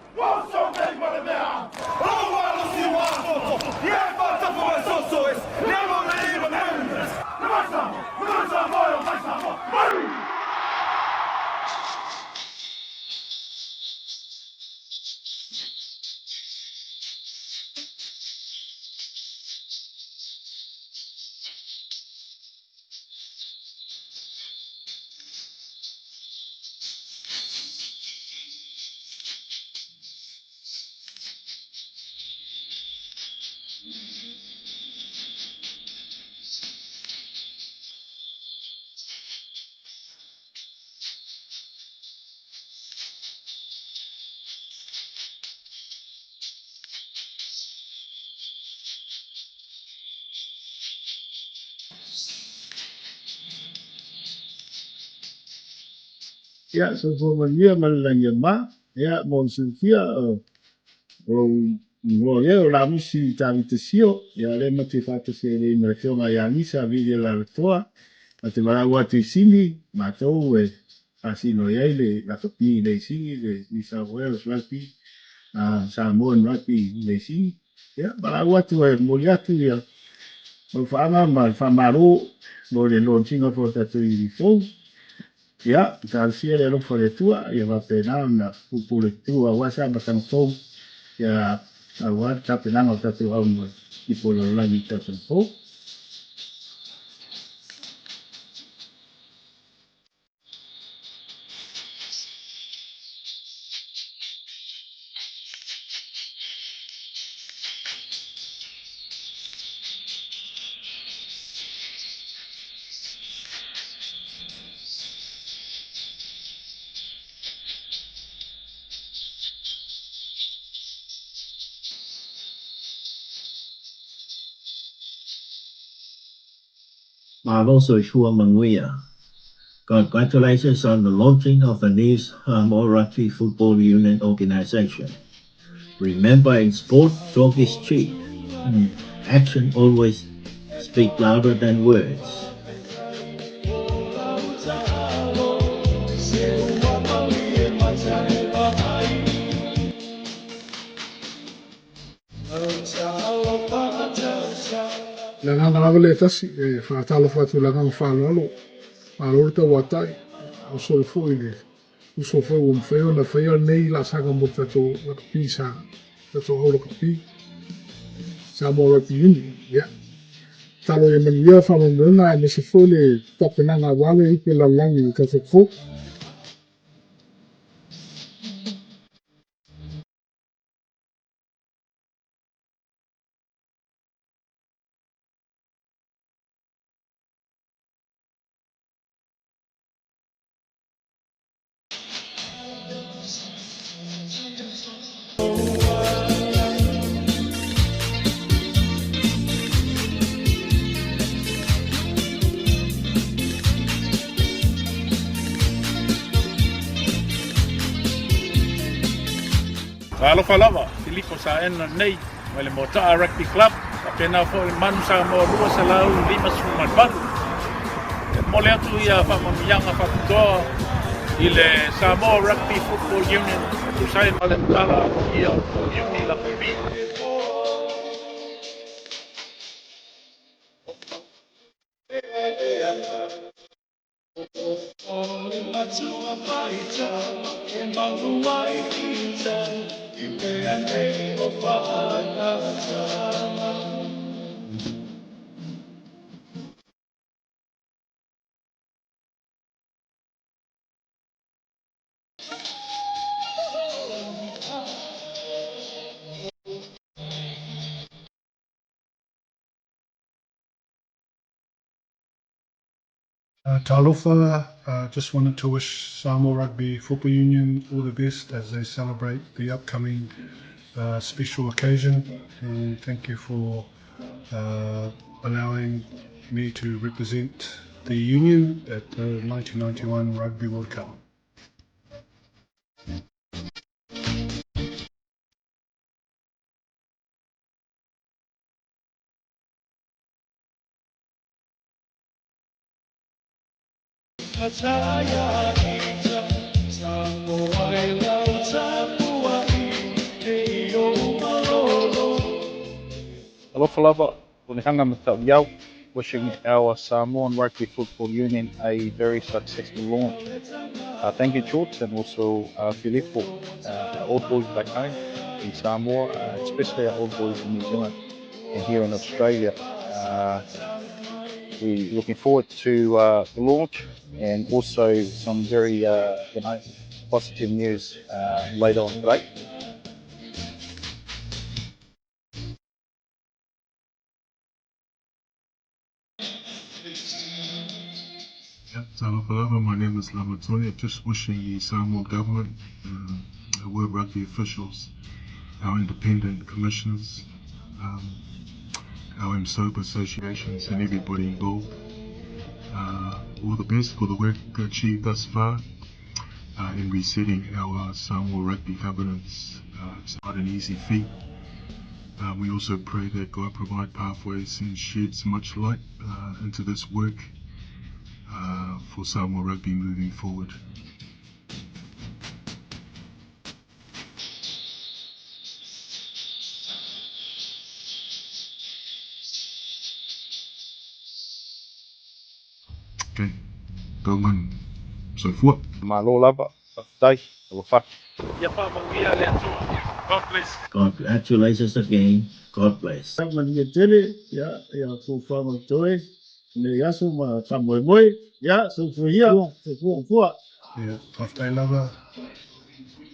Ia, soifua manuia ma le lagi e mama. Ia, mo le silafia, o lou igoa ia o Lamisi Tavita Sio. Ia, o lea ma te faatasi ai nei ma le Afioga ia Gisa Vili Alaalatoa. Ma te valaau atu i Sini, matou e faasino i ai le lakapi i nei Sini, le New South Wales Rugby, Samoan Rugby i nei Sini. Ia, valaau atu e momoli atu ia maufaaga ma le faamalo mo le launch ina foi o le tatou iwi fou. Ia, talosia le alofa o le Atua, ia faapena ona pupule tu aua se amataga fou, ia aua le tapenaga o tatou auga i po lalolagi i tausaga fou. Malo soifua manuia. Congratulations on the launching of the new Samoa Rugby Football Union organization. Remember, in sport, talk is cheap. Action always speak louder than words. Le agaga lava lea e tasi e faatalofa atu i le agaga faaaloalo, malo le tauatai, a o soifua i le uso foi ua mafai ona faia lenei laasaga mo le tatou lakapi sa tatou au lakapi Samoa Rugby Union. Ia, tatalo ia manuia faamoemoega aemaise foi le tapenaga aua le ipu lalolagi i le tausaga fou. Talofa lava, Filipo Saena nei mai le Moata'a Rugby Club, faapena foi le Manu Samoa 258. E momoli atu ia faamanuiaga faapitoa i le Samoa Rugby Football Union e tusa ai ma le tatala aloaia o Iuni Lakapi. Talofa, just wanted to wish Samoa Rugby Football Union all the best as they celebrate the upcoming special occasion, and thank you for allowing me to represent the union at the 1991 Rugby World Cup. Alofa lava, o le hanga matau wishing our Samoan Rugby Football Union a very successful launch. Thank you, George, and also Filippo, our old boys back home in Samoa, especially our old boys in New Zealand and here in Australia. We're looking forward to the launch and also some very positive news later on today. Yeah, talofa lava, my name is Lamatoni. Just wishing the Samoa government, the World Rugby officials, our independent commissioners, our MSOBA associations and everybody involved, all the best for the work achieved thus far in resetting our Samoa rugby governance. It's not an easy feat. We also pray that God provide pathways and sheds much light into this work for Samoa rugby moving forward. Okay, go on. Soifua. Malo lava, faafetai, alofa. Ia faamanuia le Atua. God bless. Congratulations again. God bless. Manuia tele, ia, ia tou faamoemoe, lenei aso ma faamoemoe, ia, soifua ia, soifua fua. Ia, faafetai lava,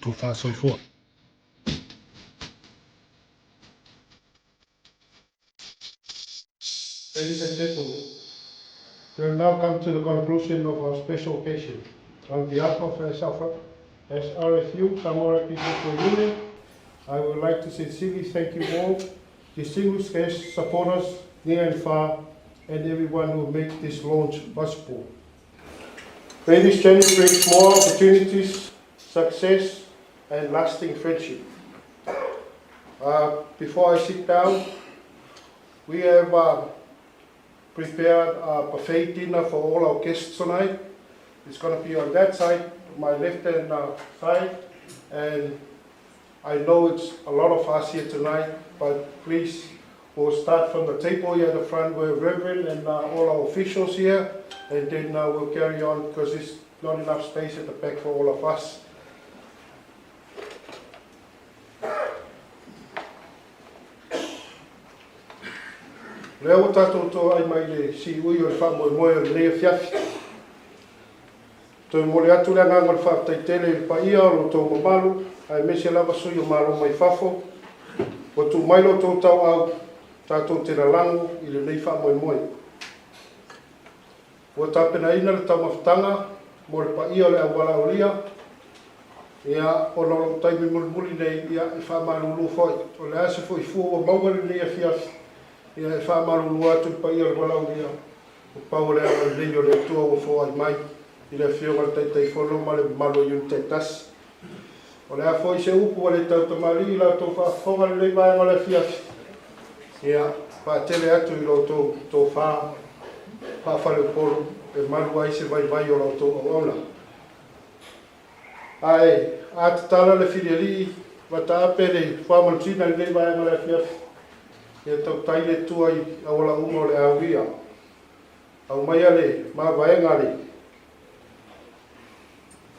tofa soifua. Ladies and gentlemen, we have now come to the conclusion of our special occasion. On behalf of SRFU, Samoa Rugby Football Union, I would like to sincerely thank you all, distinguished guests, supporters, near and far, and everyone who made this launch possible. May this journey bring more opportunities, success, and lasting friendship. Before I sit down, we have prepared a buffet dinner for all our guests tonight. It's going to be on that side, my left-hand side, and I know it's a lot of us here tonight, but please, we'll start from the table here at the front where Reverend and all our officials here, and then we'll carry on because there's not enough space at the back for all of us. Lea ua tatou toai mai le siui o le faamoemoe o lenei afiafi. Toe momoli atu le agaga o le faafetai tele i le paia o lo outou mamalu, aemaise lava sui o Malo mai fafo, ua tuu mai lo outou tauau tatou te lalago i lenei faamoemoe. Ua tapenaina le taumafataga mo le paia o le aualaolia, ia, ona o lou taimi mulimuli nei, ia, e faamalulu foi. O le a se foi fua ua maua i lenei afiafi, ia, e faamalulu atu i le paia o le valaaulia, ua pau o le agalelei o le Atua ua foai mai i le Afioga i le Taitaifono ma le mamalu o Iuni taitasi. O le a foi se upu ua le tautamalii i la outou faafofoga i lenei vaega o le afiafi, ia faatele atu i lo outou tofa faafaleupolu e malu ai se vaivai o la outou auauna. Ae a tatala le filialii ma taape le fuamanusina i lenei vaega o le afiafi, ia tautai le Atua i auala uma o le a uia. Aumaia le mavaega a le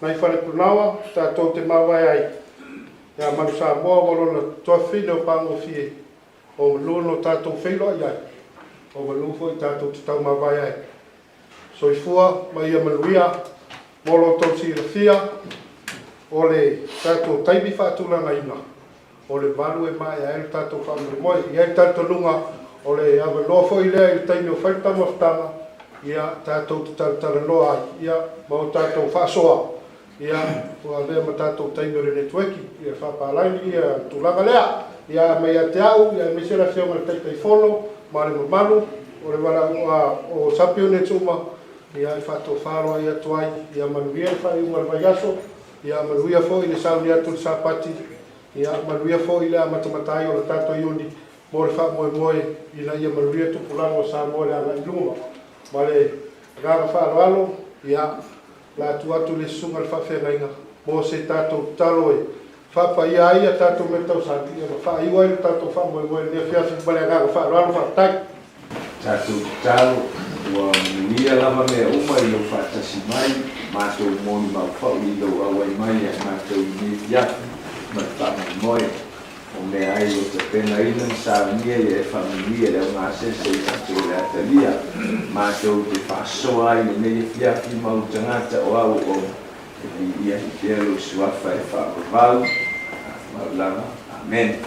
nai Falepunaoa tatou te mavae ai ia Manu Samoa ma lona tuafafine o Pagofie o manu no tatou feiloai ai, o manu foi tatou te taumavae ai. Soifua ma ia manuia mo lo outou silafia o le tatou taimi faatulagaina o le 8 e maea ai lo tatou faamoemoe. E i ai le talitonuga o le avanoa foi lea i le taimi o fai le taumafataga, ia, tatou te talatalanoa ai, ia, ma o tatou faasoa, ia, ua avea ma tatou taimi o le networking, ia, faapalagi ia le tulaga lea. Ia, aumai ia te au, ia, aemaise le Afioga i le Taitaifono ma le mamalu o le valaau, o sub-units uma, ia, e faatofa aloaia atu ai, ia manuia le faaiuga o le vaiaso, Ia manuia foi le sauni atu i le Sapati, ia manuia foi le amatamata ai o le tatou Iuni mo le faamoemoe ina ia manuia tupulaga o Samoa i le agai i luma. Ma le agaga faaaloalo, ia, o le a tuu atu i le Susuga i le Faafeagaiga mo se tatou tatalo e faapaia ai a tatou meatausami, ia ma faaiu ai le tatou faamoemoe i lenei afiafi ma le agaga faaaloalo. Faafetai. Tatou tatalo, ua manuia lava mea uma i lou faatasi mai, matou molimau foʻi i lou auai mai ia matou i lenei afiafi ma le faamoemoe o meaai ua tapenaina ma saunia ia e faamanuia i le augasese i matou o le a talia. Matou te faasoa ai i lenei afiafi mau tagata o au o e viia ai pea lou suafa e faavavau mau lava. Amene.